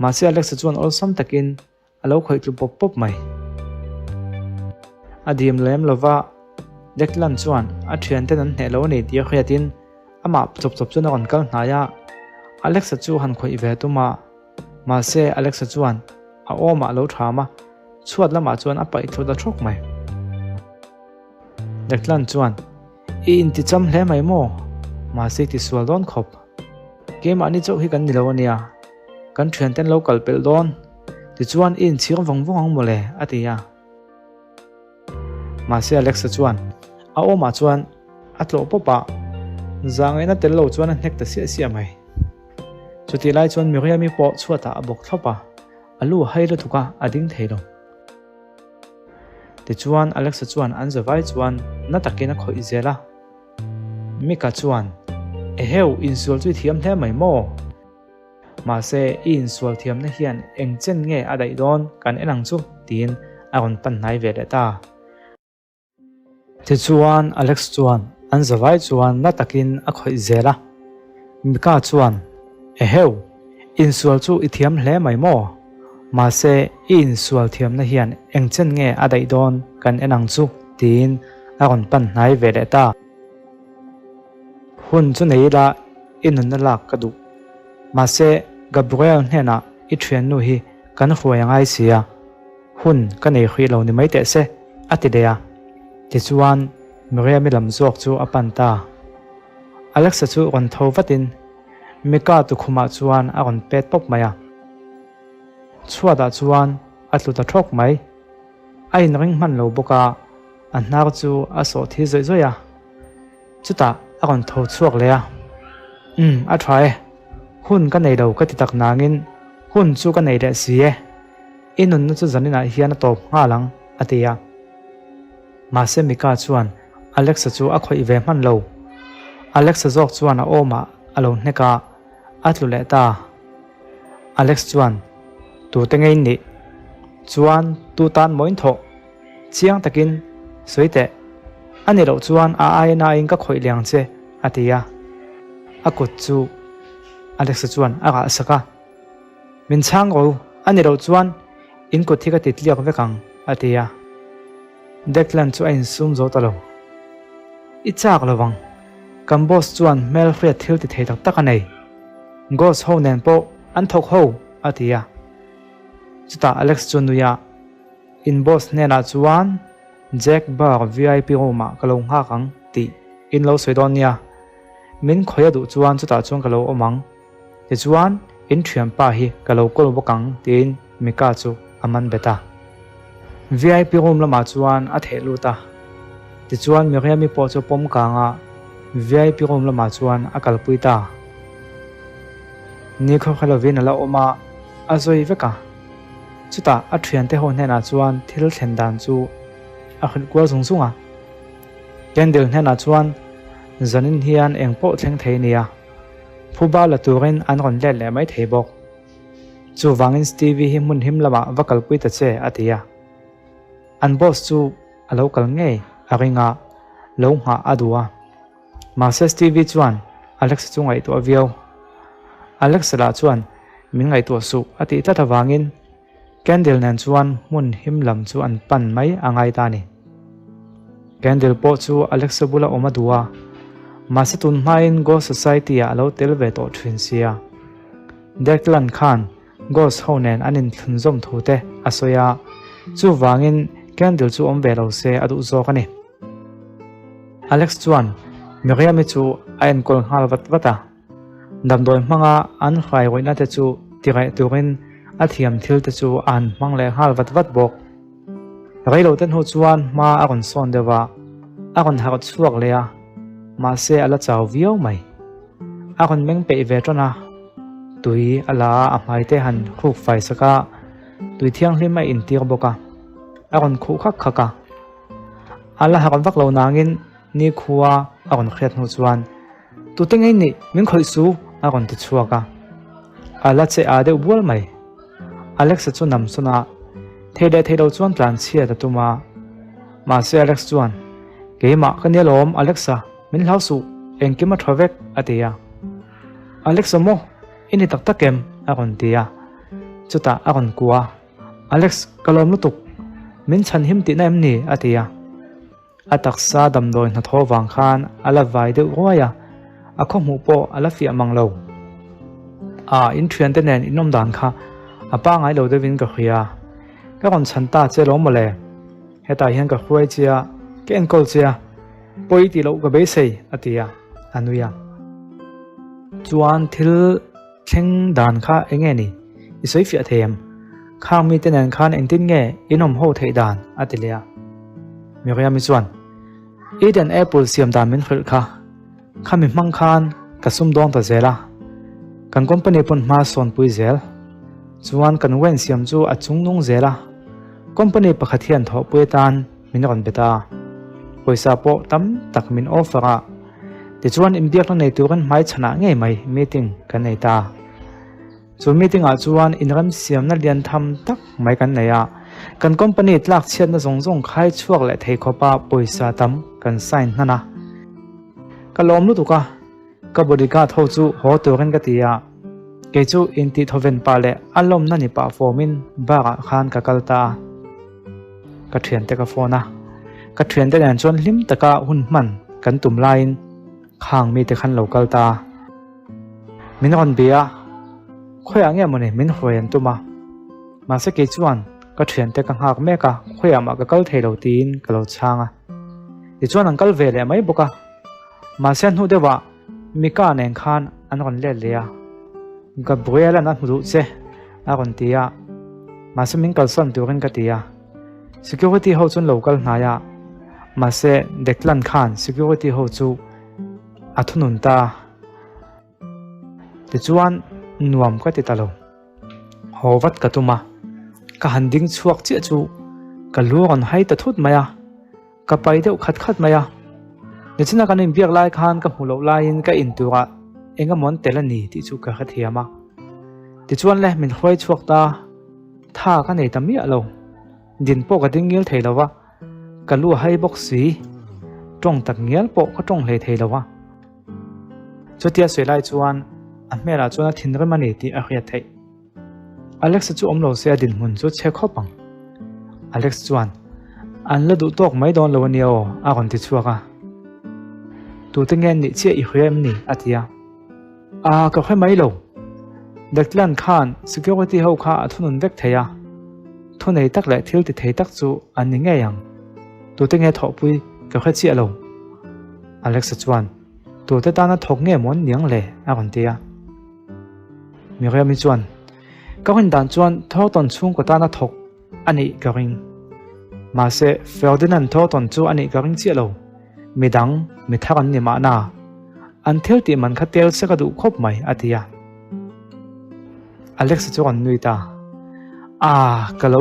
Mahse Alexa chuan awlsam takin a lo khawih tlu pawp pawp mai. A dim lem lova, Declan chuan a thianten an hneh lo a ni tih a hriatin amah chawp chawp chuan a rawn kal hnai a, Alexa chu han khawih ve tum a. Mahse Alexa chuan a awmah a lo tham a, chhuat lamah chuan a paih thlu ta thawk mai. Declan chuan, I inticham hle mai maw? Mahse i tisual dawn khawp. Keimahni chauh hi kan ni lo a nia. Kan thianten lo kal pelh dawn. Tichuan i inchhir vawng vawng ang mawle, a ti a. Mahse Alexa chuan a awmah chuan a tlawh pawp a, zahngaihna tel lo chuan a hnek ta siah siah mai. Chutih lai chuan Miriam-i pawh chhuatah a bawk thlawp a, a lu a hai lutuk a, a ding thei lo. Tichuan Alexa chuan an zavai chuan na takin a khawih zel a. Mika chuan, Eheu, insual chu i thiam hle mai maw? Mahse, i insual thiamna hian eng chen nge a daih dawn kan en ang chu, tiin a rawn pan hnai ve leh ta. Tichuan, Alex chuan an zavai chuan na takin a khawih zel a. Mika chuan, Eheu, insual chu i thiam hle mai maw? Mahse, i insual thiamna hian eng chen nge a daih dawn kan en ang chu, tiin a rawn pan hnai ve leh ta. Hun chu nei ila i nunna lak ka duh. Mahse, Gabriel hnenah i thiannu hi kan hruai a ngai si a, hun ka nei hrih lo ni mai teh se, a ti leh a. Tichuan, Miriam-i lam zawk chu a pan ta. Alexa chu rawn tho vatin Mika tukhumah chuan a rawn pet pawp mai a. Chhuatah chuan a tlu ta thawk mai. A inring hman lo bawk a, a hnar chu a sawh thi zawih zawih a. Chutah a rawn tho chhuak leh a, Umm, a tha e. Hun ka nei lo ka ti tak nangin hun chu ka nei leh si e. I nunna chu zaninah hian a tawp nghal ang, a ti a. Mahse Mika chuan Alexa chu a khawih ve hman lo. Alexa zawk chuan a awmah a lo hnek a, a tlu leh ta. Alex chuan, Tute ngei nih? Chuan tu tan maw in thawh? Chiang takin, Sawi teh. A ni loh chuan a aia nain ka khawih liang che, a ti a. A kut chu Alexa chuan a rah sak a. Min chhang ro, a ni loh chuan in kut hi ka ti tliak vek ang, a ti a. Declan chu a insum zo ta lo. I chak lo vang. Kan boss chuan hmel hriat thil ti thei tak tak a nei. Ghost ho nen pawh an thawk ho, a ti a. Chutah Alex chu nui a. In boss hnenah chuan Jack Bar vip room ah ka lo nghak ang tih in lo sawi dawn nia. Min khawih a duh chuan chutah chuan ka lo awm ang. Tichuan in thianpa hi ka lo call bawk ang tiin Mika chu a man bet a. Vip room lamah chuan a theh lut a. Tichuan Miriam-i pawh chu pawm kang a vip room lamah chuan a kalpui ta. Ni khawkha lovin a la awm a, a zawi vek a. Chutah a thiante ho hnenah chuan thil thlen dan chu a hrilh kual zung zung a. Candle hnenah chuan zanin hian eng pawh thleng thei nia, phuba la turin an rawn let leh mai thei bawk. Chuvangin Stevie hi hmun him lamah va kalpui ta che a ti a. An boss chu a lo kal ngei a ring a, lo nghah a duh a. Mahse Stevie chuan Alex chu ngaihtuah viau. Alex lah chuan min ngaihtuah suh a tih tlat avangin Candle nen chuan hmun him lam chu an pan mai a ngai ta a ni. Candle pawh chu Alexa bula awm a duh a, mahse tun hmain Ghost Society ah a lo tel ve tawh thin sia. Declan khan Ghost ho nen an inthlunzawm thu te a sawi a, chuvangin Candle chu awm ve lo se a duh zawk a ni. Alex chuan Miriam-i chu a enkawl nghal vat vat a, damdawi hmanga an hrai rawihna te chu tireh turin a thiam thil te chu a han hmang leh nghal vat vat bawk. Reilote hnu chuan hma a rawn sawn deuh a, a rawn harh chhuak leh a, mahse a la chau viau mai. A rawn meng peih ve ṭan a, tui a la a, a hmai te han hruk fai sak a, tui thianghlim a intir bawk a, a rawn khuh khak khak a. A la harh vak lo nangin nikhua a rawn hriat hnu chuan, Tute ngei nih, min khawih su! a rawn ti chhuak a. A la che a deuh bual mai. Alex-a chu nam sawn a, thei leh thei lo chuan tlan chhiat a tum a. Mahse Alex chuan, Keimah ka nia lawm Alex-a, min hlau suh, engkim a tha vek, a ti a. Alex-a maw? I ni tak tak em? a rawn ti a. Chutah a rawn kuah a, Alex, ka lawm lutuk. Min chhan him tihna em ni? a ti a. A taksa damdawi hnathawh vang khan a la vai deuh ruai a, a khawhmuh pawh a la fiah mang lo. A, in thiante nen in awm dan kha a pangai lo deuhin ka hria. Ka rawn chhan ta che lo mawle. Hetah hian ka hruai che a, ka enkawl che a, pawi tih loh ka beisei, a ti a, a nui a. Chuan thil thleng dan kha eng nge ni? I sawi fiah thei em? Khang mite nen khan engtin nge in awm ho theih dan? a ti leh a. Miriam-i chuan, Eden apple siam dan min hrilh kha. Khami hmang khan ka sum dawn ta zel a, kan company pawn hma sawn pui zel. Chuan kan wine siam chu a chung nung zel a, company pakhat hian thawhpui atan min rawn bet a, pawisa pawh tam tak min offer a, tichuan inbiakna nei turin hmaichhanah ngei mai meeting kan nei ta. Chu meeting ah chuan inremsiamna lian tham tak mai kan nei a, kan company tlak chhiatna zawng zawng khai chhuak leh thei khawpa pawisa tam kan sign hnan a. Ka lawm lutuk a, ka bodyguard ho chu haw turin ka ti a, kei chu intih thawven pah leh a lawmna ni pah fawmin bar ah khan ka kal ta a. Ka thiante ka phone a, ka thiante nen chuan hlim taka hun hman kan tum laiin khang mite khan lo kal ta a. Min rawn bia a, khawiah nge mawni min hruai an tum a, mahse kei chuan ka thiante ka nghak mek a, khawiah mah ka kal thei lo tiin ka lo chhang a. Tichuan an kal ve leh mai bawk a, mahse hnu deuhah Mika nen khan an rawn let leh a, Gabriel-a'n a hmu duh che a rawn ti a, mahse min kalsawn turin ka ti a. Security ho chu an lo kal hnai a, mahse Declan khan security ho chu a thunun ta. Tichuan nuam ka ti ta lo. Haw vat ka tum a, ka han ding chhuak chiah chu ka lu a rawn hai ta thut mai a, ka pai deuh khat khat mai a. Nichina kan inbiak lai khan ka hmuh loh laiin ka in turah eng emaw an tel a ni tih chu ka hrethiam a. Tichuan le min hruai chhuak ta, tha ka nei ta miah lo. Din pawh ka ding ngil thei lo va. Ka lu a hai bawk si, tawng tak ngial pawh ka tawng hlei thei lo a. Chutia sawi lai chuan a hmelah chuan a thinrim a ni tih a hriat theih. Alex-a chu awm lo se a dinhmun chu chhe khawp ang. Alex chuan, An la duh tawk mai dawn lo a nia aw, a rawn ti chhuak a. Tute nge an nih chiah i hria em ni? a ti a. A, ka hre mai lo. Declan khan security ho kha a thunun vek thei a, thunei tak leh thil ti thei tak chu an ni ngei ang. Tute nge thawhpui ka hre chiah lo. Alexa chuan, Tute tana thawk nge maw an niang le? a rawn ti a. Miriam-i chuan, Ka rin dan chuan Thornton chhungkaw tana thawk a nih ka ring. Mahse, Ferdinand Thornton chu a nih ka ring chiah lo. Midang, mi thar an ni mahna. An thil tih man kha tel se ka duh khawp mai, a ti a. Alex-a chu rawn nui ta. Ah, ka lo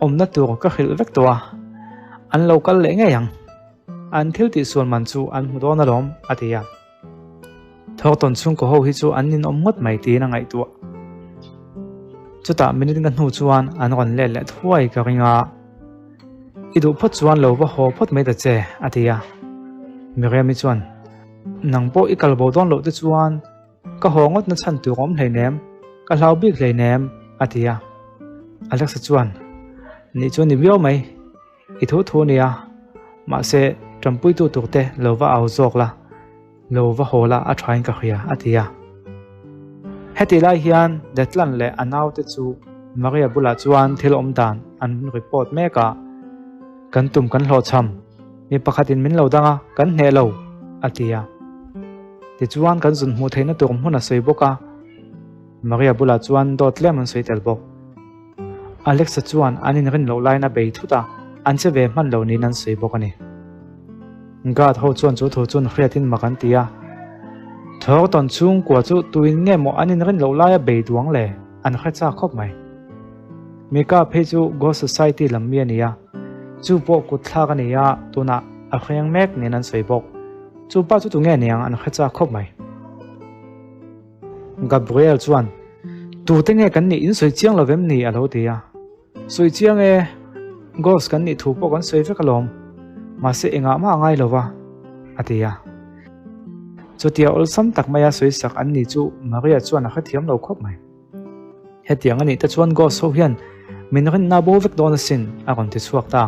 awmna tur ka hrilh vek tawh a. An lo kal leh ngei ang. An thil tih sual man chu an hmu dawn alawm, a ti a. Thawktawn chhungkaw ho hi chu an ninawm ngawt mai tiin a ngaihtuah. Chutah minute nga hnu chuan an rawn let leh thuai ka ring a, I duh phawt chuan lo va haw phawt mai ta che, a ti a. Miriam-i chuan, Nang pawh i kal bo dawn loh te chuan ka haw ngawt na chhan tur a awm hleinem, ka hlau bik hleinem, a ti a. Alexa chuan, Nih chuan ni viau mai. I thu thu nia, mahse ṭanpuitu turte lo va au zawk la, lo va haw la a ṭhain ka hria, a ti a. Hetih lai hian Declan leh a naute chu Maria bulah chuan thil awm dan an report mek a, Kan tum kan hlawhchham, mi pakhatin min lo dang a, kan hneh lo, a ti a. Tichuan kan zun hmuh theihna tur hmun a sawi bawk a, Maria bulah chuan dawt tlem an sawi tel bawk. Alexa chuan an inrin loh laiin a bei thut a, an che ve hman lo niin an sawi bawk a ni. Guard ho chuan chu thu chuan hriatin mak an ti a, Thornton chhungkua chu tuin nge maw an inrin loh laia bei duang le? An hre chak khawp mai. Mika phei chu Ghost Society lam mi a ni a, chu pawh kut thlak a ni a, tunah a hreng mek niin an sawi bawk. Chu pa chu tunge niang an hre chak khawp mai. Gabriel chuan, Tute nge kan nih in sawi chiang lo vem ni? a lo ti a. Sawi chiang e, Ghost kan nih thu pawh kan sawi vek alawm, mahse engah mah a ngai lo va, a ti a. Chutia awlsam tak maia sawi sak an ni chu Maria chuan a hrethiam lo khawp mai. Hetiang a nih te chuan Ghost ho hian min rinna bo vek dawn asin a rawn ti chhuak ta.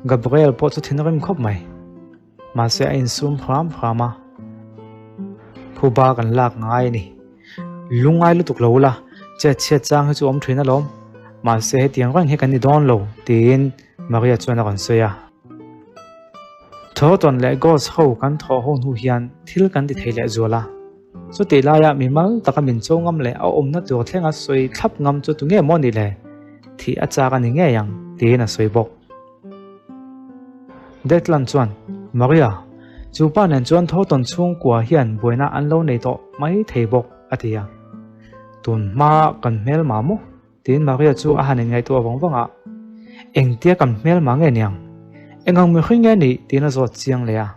Gabriel pawh chu thinrim khawp mai. Mahse a insum hram hram a. Phuba kan lak ngai a ni. Lungngai lutuk lo ula, chet chhiat chang hi chu awm thin alawm. Mahse hetiang reng hi kan ni dawn lo tiin Maria chuan a rawn sawi a. Thawhtawn leh Ghost ho kan thawh ho hnu hian thil kan ti thei leh zual a. Chutih laia mimal taka min cho ngam leh a awmna tur thlenga sawi thlap ngam chu tunge maw ni le? Thih a chak a ni ngei ang, tiin a sawi bawk. Declan chuan, Maria, chu pa nen chuan Thornton chhungkua hian buaina an lo nei tawh mai thei bawk, a ti a. Tun hma kan hmelma maw? Tiin Maria chu a han inngaihtuah vang vang a, Engtia kan hmelma nge niang? Engang mihring nge nih? tiin a zawt chiang leh a.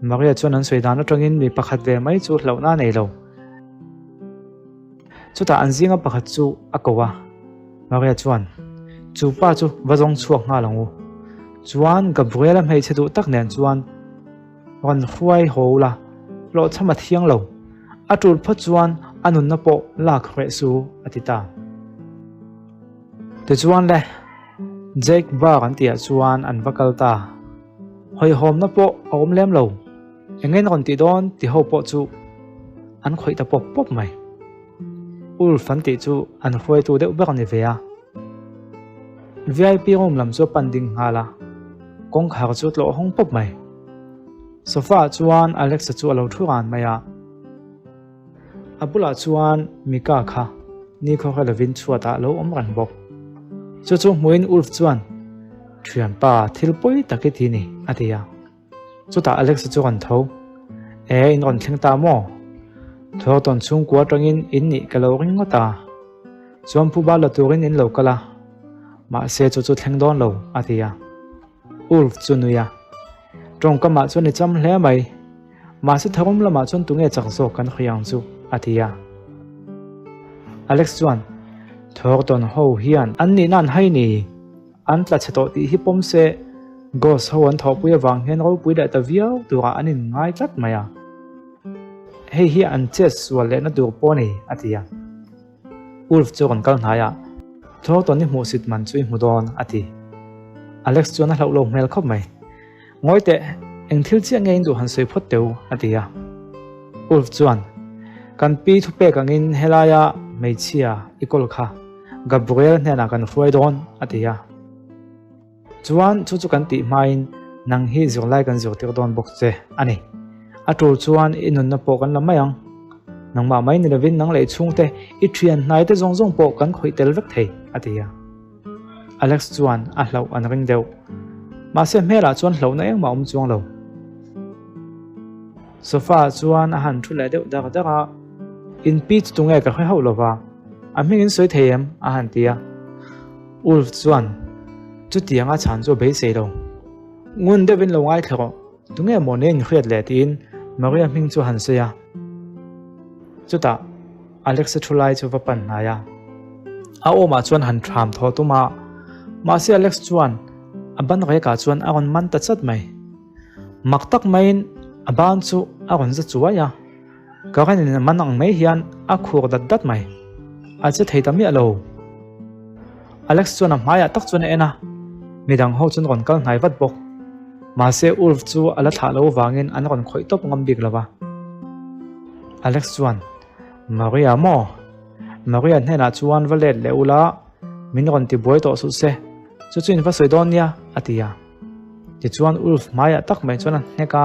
Maria chuan an sawi dan atangin mi pakhat ve mai chu hlauhna a nei lo. Chutah an zinga pakhat chu a ko a, Maria chuan, Chu pa chu va zawng chhuak nghal ang u. Chuan Gabriela hmeichhe duh tak nen chuan rawn hruai haw ula, hlawhchham a thiang lo. A tul phawt chuan a nunna pawh lak hreh su, a ti ta. Tichuan le, Jake Bar an tihah chuan an va kal ta. Hawihhawmna pawh a awm lem lo. Eng nge rawn tih dawn ti ho pawh chu an khawih ta pawp pawp mai. Ulf an tih chu an hruaitu deuh ber a ni ve a. VIP room lam chu a pan ding nghal a, kawngkhar chu a tlawh hawng pawp mai. Sofa ah chuan Alexa chu a lo thu ran mai a. A bulah chuan Mika kha nikhaw hre lovin chhuatah a lo awm reng bawk. Chu chu hmuin Ulf chuan, Thianpa, thil pawi tak i ti ni, a ti a. Chutah Alexa chu rawn tho, E, in rawn thleng ta maw? Thawhtawn chhungkua atangin in nih ka lo ring ngawt a. Chuan phuba la turin in lo kal a. Mahse chu chu thleng dawn lo, a ti a. Ulf chu nui a. Tawngkamah chuan i cham hle mai. Mahse tharum lamah chuan tunge chak zawk kan hawi ang chu, a ti a. Alex chuan, Thawktawn ho hian an nihna an hai ni. An tla chhe tawh tih hi pawm se, Ghost ho an thawhpui avang hian ropui leh ta viau turah an inngai tlat mai a. Hei hi an chet sual lehna tur pawh a ni, a ti a. Ulf chu rawn kal hnai a, Thornton i hmuhsit man chu i hmu dawn, a ti. Alex chuan a hlauh lo hmel khawp mai. Ngawi teh, eng thil chiah nge in duh han sawi phawt teh u, a ti a. Ulf chuan, Kan pi thupek angin helaia hmeichhia i kawl kha Gabriel hnenah kan hruai dawn, a ti a. Chuan chu chu kan tih hmain nang hi zirlai kan zirtir dawn bawk che a ni. A tul chuan i nunna pawh kan la mai ang. Nangmah mai ni lovin nang leh i chhungte, i thian hnai te zawng zawng pawh kan khawih tel vek thei, a ti a. Alex chuan a hlauh an ring deuh. Mahse hmelah chuan hlauhna engmah a awm chuang lo. Sofa ah chuan a han thu leh deuh dar dar a, In pi chu tunge ka hre hauh lova, a hming in sawi thei em? a han ti a. Ulf chuan chutiang a chhan chu a beisei lo. Ngun deuhin lo ngaithla rawh, tunge maw nen inhriat leh tiin Maria hming chu a han sawi a. Chutah Alexa thu lai chu va pan hnai a, a awmah chuan han thram thaw tum a, mahse Alex chuan a ban rekah chuan a rawn man ta chat mai. Mak tak maiin a ban chu a rawn za chuai a. Karen in a man ang mai hian a khur dat dat mai. A che thei ta miah lo. Alex chuan a hmaiah tak chuan a en a, midang ho chuan rawn kal hnai vat bawk. Mahse Ulf chu a la thlah lo vangin an rawn khawih tawp ngam bik lo va. Alex chuan, Maria maw? Maria hnenah chuan va let leh ula, min rawn ti buai tawh suh se, chu chu in va sawi dawn nia, a ti a. Tichuan Ulf hmaiah tak mai chuan a hnek a.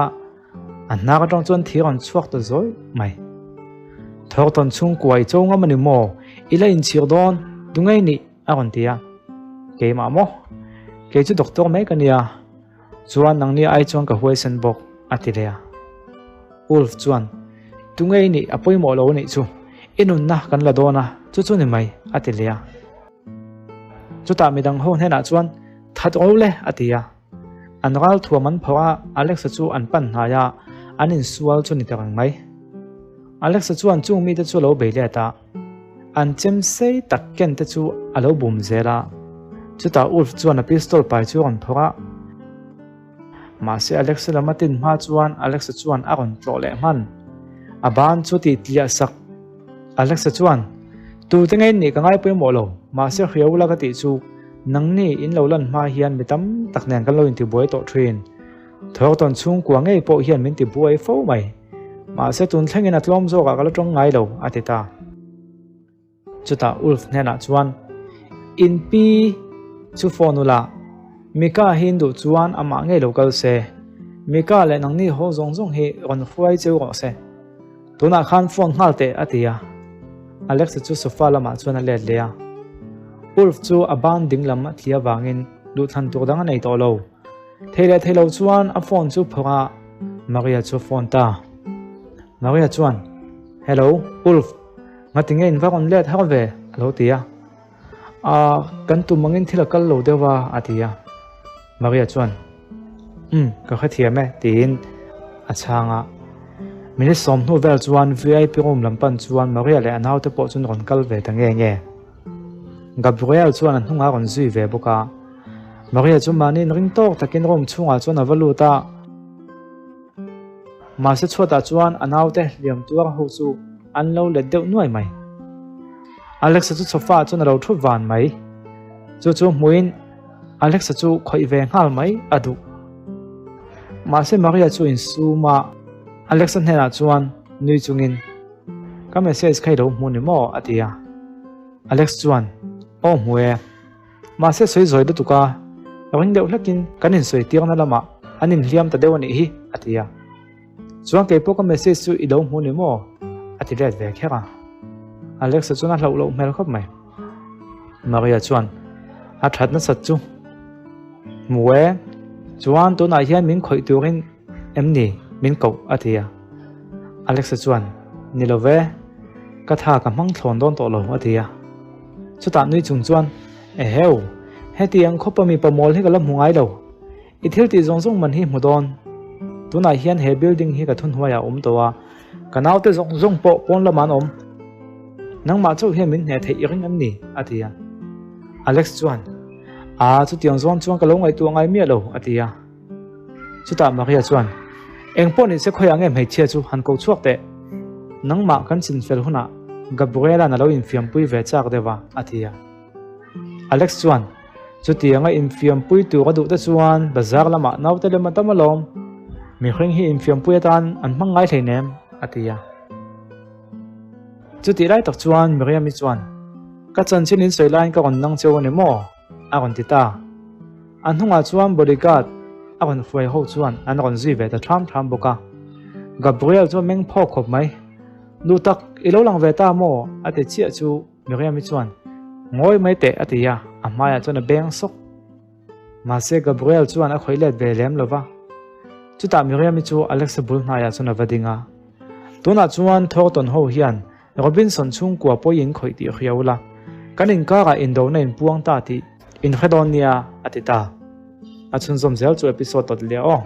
A hnak atang chuan thir an chhuak ta zawi mai. Thawktawn chhungkua i cho ngam a ni maw? I la inchhir dawn, tu ngei nih? a rawn ti a. Keimah maw? Kei chu doctor mai ka nia, chuan nangni ai chuan ka huaisen bawk, a ti leh a. Ulf chuan, Tu ngei nih a pawimawh lo a nih chu, i nunna kan la dawn a, chu chu ni mai, a ti leh a. Chutah midang ho hnenah chuan, That ro le, a ti a. An ral thuam an phawrh a, Alexa chu an pan hnai a, an insual chu ni ta reng mai. Alexa chuan chung mite chu a lo bei let a, an chem sei tak ken te chu a lo bum zel a. Chutah Ulf chuan a pistol pai chu a rawn phawrh a. Mahse Alexa lam a tin hma chuan Alexa chuan a rawn tlawh leh hman. A ban chu tih tliah sak. Alexa chuan. Tute ngei nih ka ngai pawimawh lo, mahse hriau ula ka tih chu nangni in lo lan hma hian mi tam tak nen kan lo intibuai tawh thin. Thawktawn chhungkua ngei pawh hian min tibuai fo mai. Mahse tun thlengin a tlawm zawkah ka la tawng ngai lo, a ti ta. Chutah Ulf hnenah chuan, In pi chu phone ula, Mika hi in duh chuan amah ngei lo kal se. Mika leh nangni haw zawng zawng hi rawn hruai cheu rawh se. Tunah khan phone nghal teh, a ti a. Alexa chu sofa lamah chuan a let leh a. Ulf chu a ban dinglam a thli avangin duhthlan tur dang a nei tawh lo. Thei leh thei lo chuan a phone chu phawrh a, Maria chu a phone ta. Maria chuan, Hello, Ulf, ngati nge in va rawn let har ve? a lo ti a. Aaa, kan tum angin thil a kal lo deuh a, a ti a. Maria chuan, Umm, ka hrethiam e, tiin a chhang a. Minute sawmhnu vel chuan VIP room lam pan chuan Maria leh a naute pawh chu an rawn kal ve ta nge nge. Gabriel chuan a hnungah a rawn zui ve bawk a. Maria chu mahni inring tawk takin room chhungah chuan a va lut a. Mahse chhuatah chuan a naute hliam tuar ho chu an lo let deuh nuai mai. Alexa chu sofa ah chuan a lo thu van mai. Chu chu hmuin Alexa chu khawih ve nghal mai a duh. Mahse Maria chu insum a, Alexa hnenah chuan nui chungin, Ka message kha i lo hmu ni maw? a ti a. Alex chuan, Aw hmu e. Mahse sawi zawi lutuk a, ring deuh hlekin kan insawi tirna lamah an inhliam ta deuh a nih hi, a ti a. Chuan kei pawh ka message chu i lo hmu ni maw? a ti let ve kher a. Alexa chuan a hlauh loh hmel khawp mai. Maria chuan, A that nasat chu. Hmu e, chuan tunah hian min khawih turin em ni min koh? a ti a. Alexa chuan, Ni lo ve, ka tha ka hmang thlawn dawn tawh lo, a ti a. Chutah nui chung chuan, Eheu, hetiang khawpa mipa mawl hi ka la hmu ngai lo. I thil tih zawng zawng man hi hmu dawn. Tunah hian he building hi ka thunhnuaiah a awm tawh a, ka naute zawng zawng pawh pawn lamah an awm. Nangmah chauh hian min hneh theih i ring em ni? a ti a. Alex chuan, Aa, chutiang zawn chuan ka lo ngaihtuah ngai miah lo, a ti a. Chutah Maria chuan, Eng pawh nise khawiah nge hmeichhia chu han ko chhuak teh. Nangmah kan chinfel hunah Gabriela'n a lo infiampui ve chak deuh a, a ti a. Alex chuan, Chutianga infiampui tur a duh te chuan bazar lamah naute lem a tam alawm. Mihring hi infiampui atan an hmang ngai hleinem, a ti a. Chutih lai tak chuan Miriam-i chuan, Ka chanchin in sawi laiin ka rawn nang cheu a ni maw? a rawn ti ta. A hnungah chuan bodyguard a rawn hruai ho chuan an rawn zui ve ta ṭham ṭham bawk a. Gabriel chu a meng phawk khawp mai. Duh tak, i lo lang ve ta maw? a ti chiah chu Miriam-i chuan, Ngawi mai teh a ti a, a hmaiah chuan a beng sawk. Mahse Gabriel chuan a khawih let ve lem lo va. Chutah Miriam-i chu Alexa bul hnaiah chuan a va ding a. Tunah chuan Thornton ho hian Robinson chhungkua pawh in khawih tih hria ula, kan inkarah indona in puang ta tih in hre dawn nia, a ti ta. A chhunzawm zel chu episode tawt leh aw.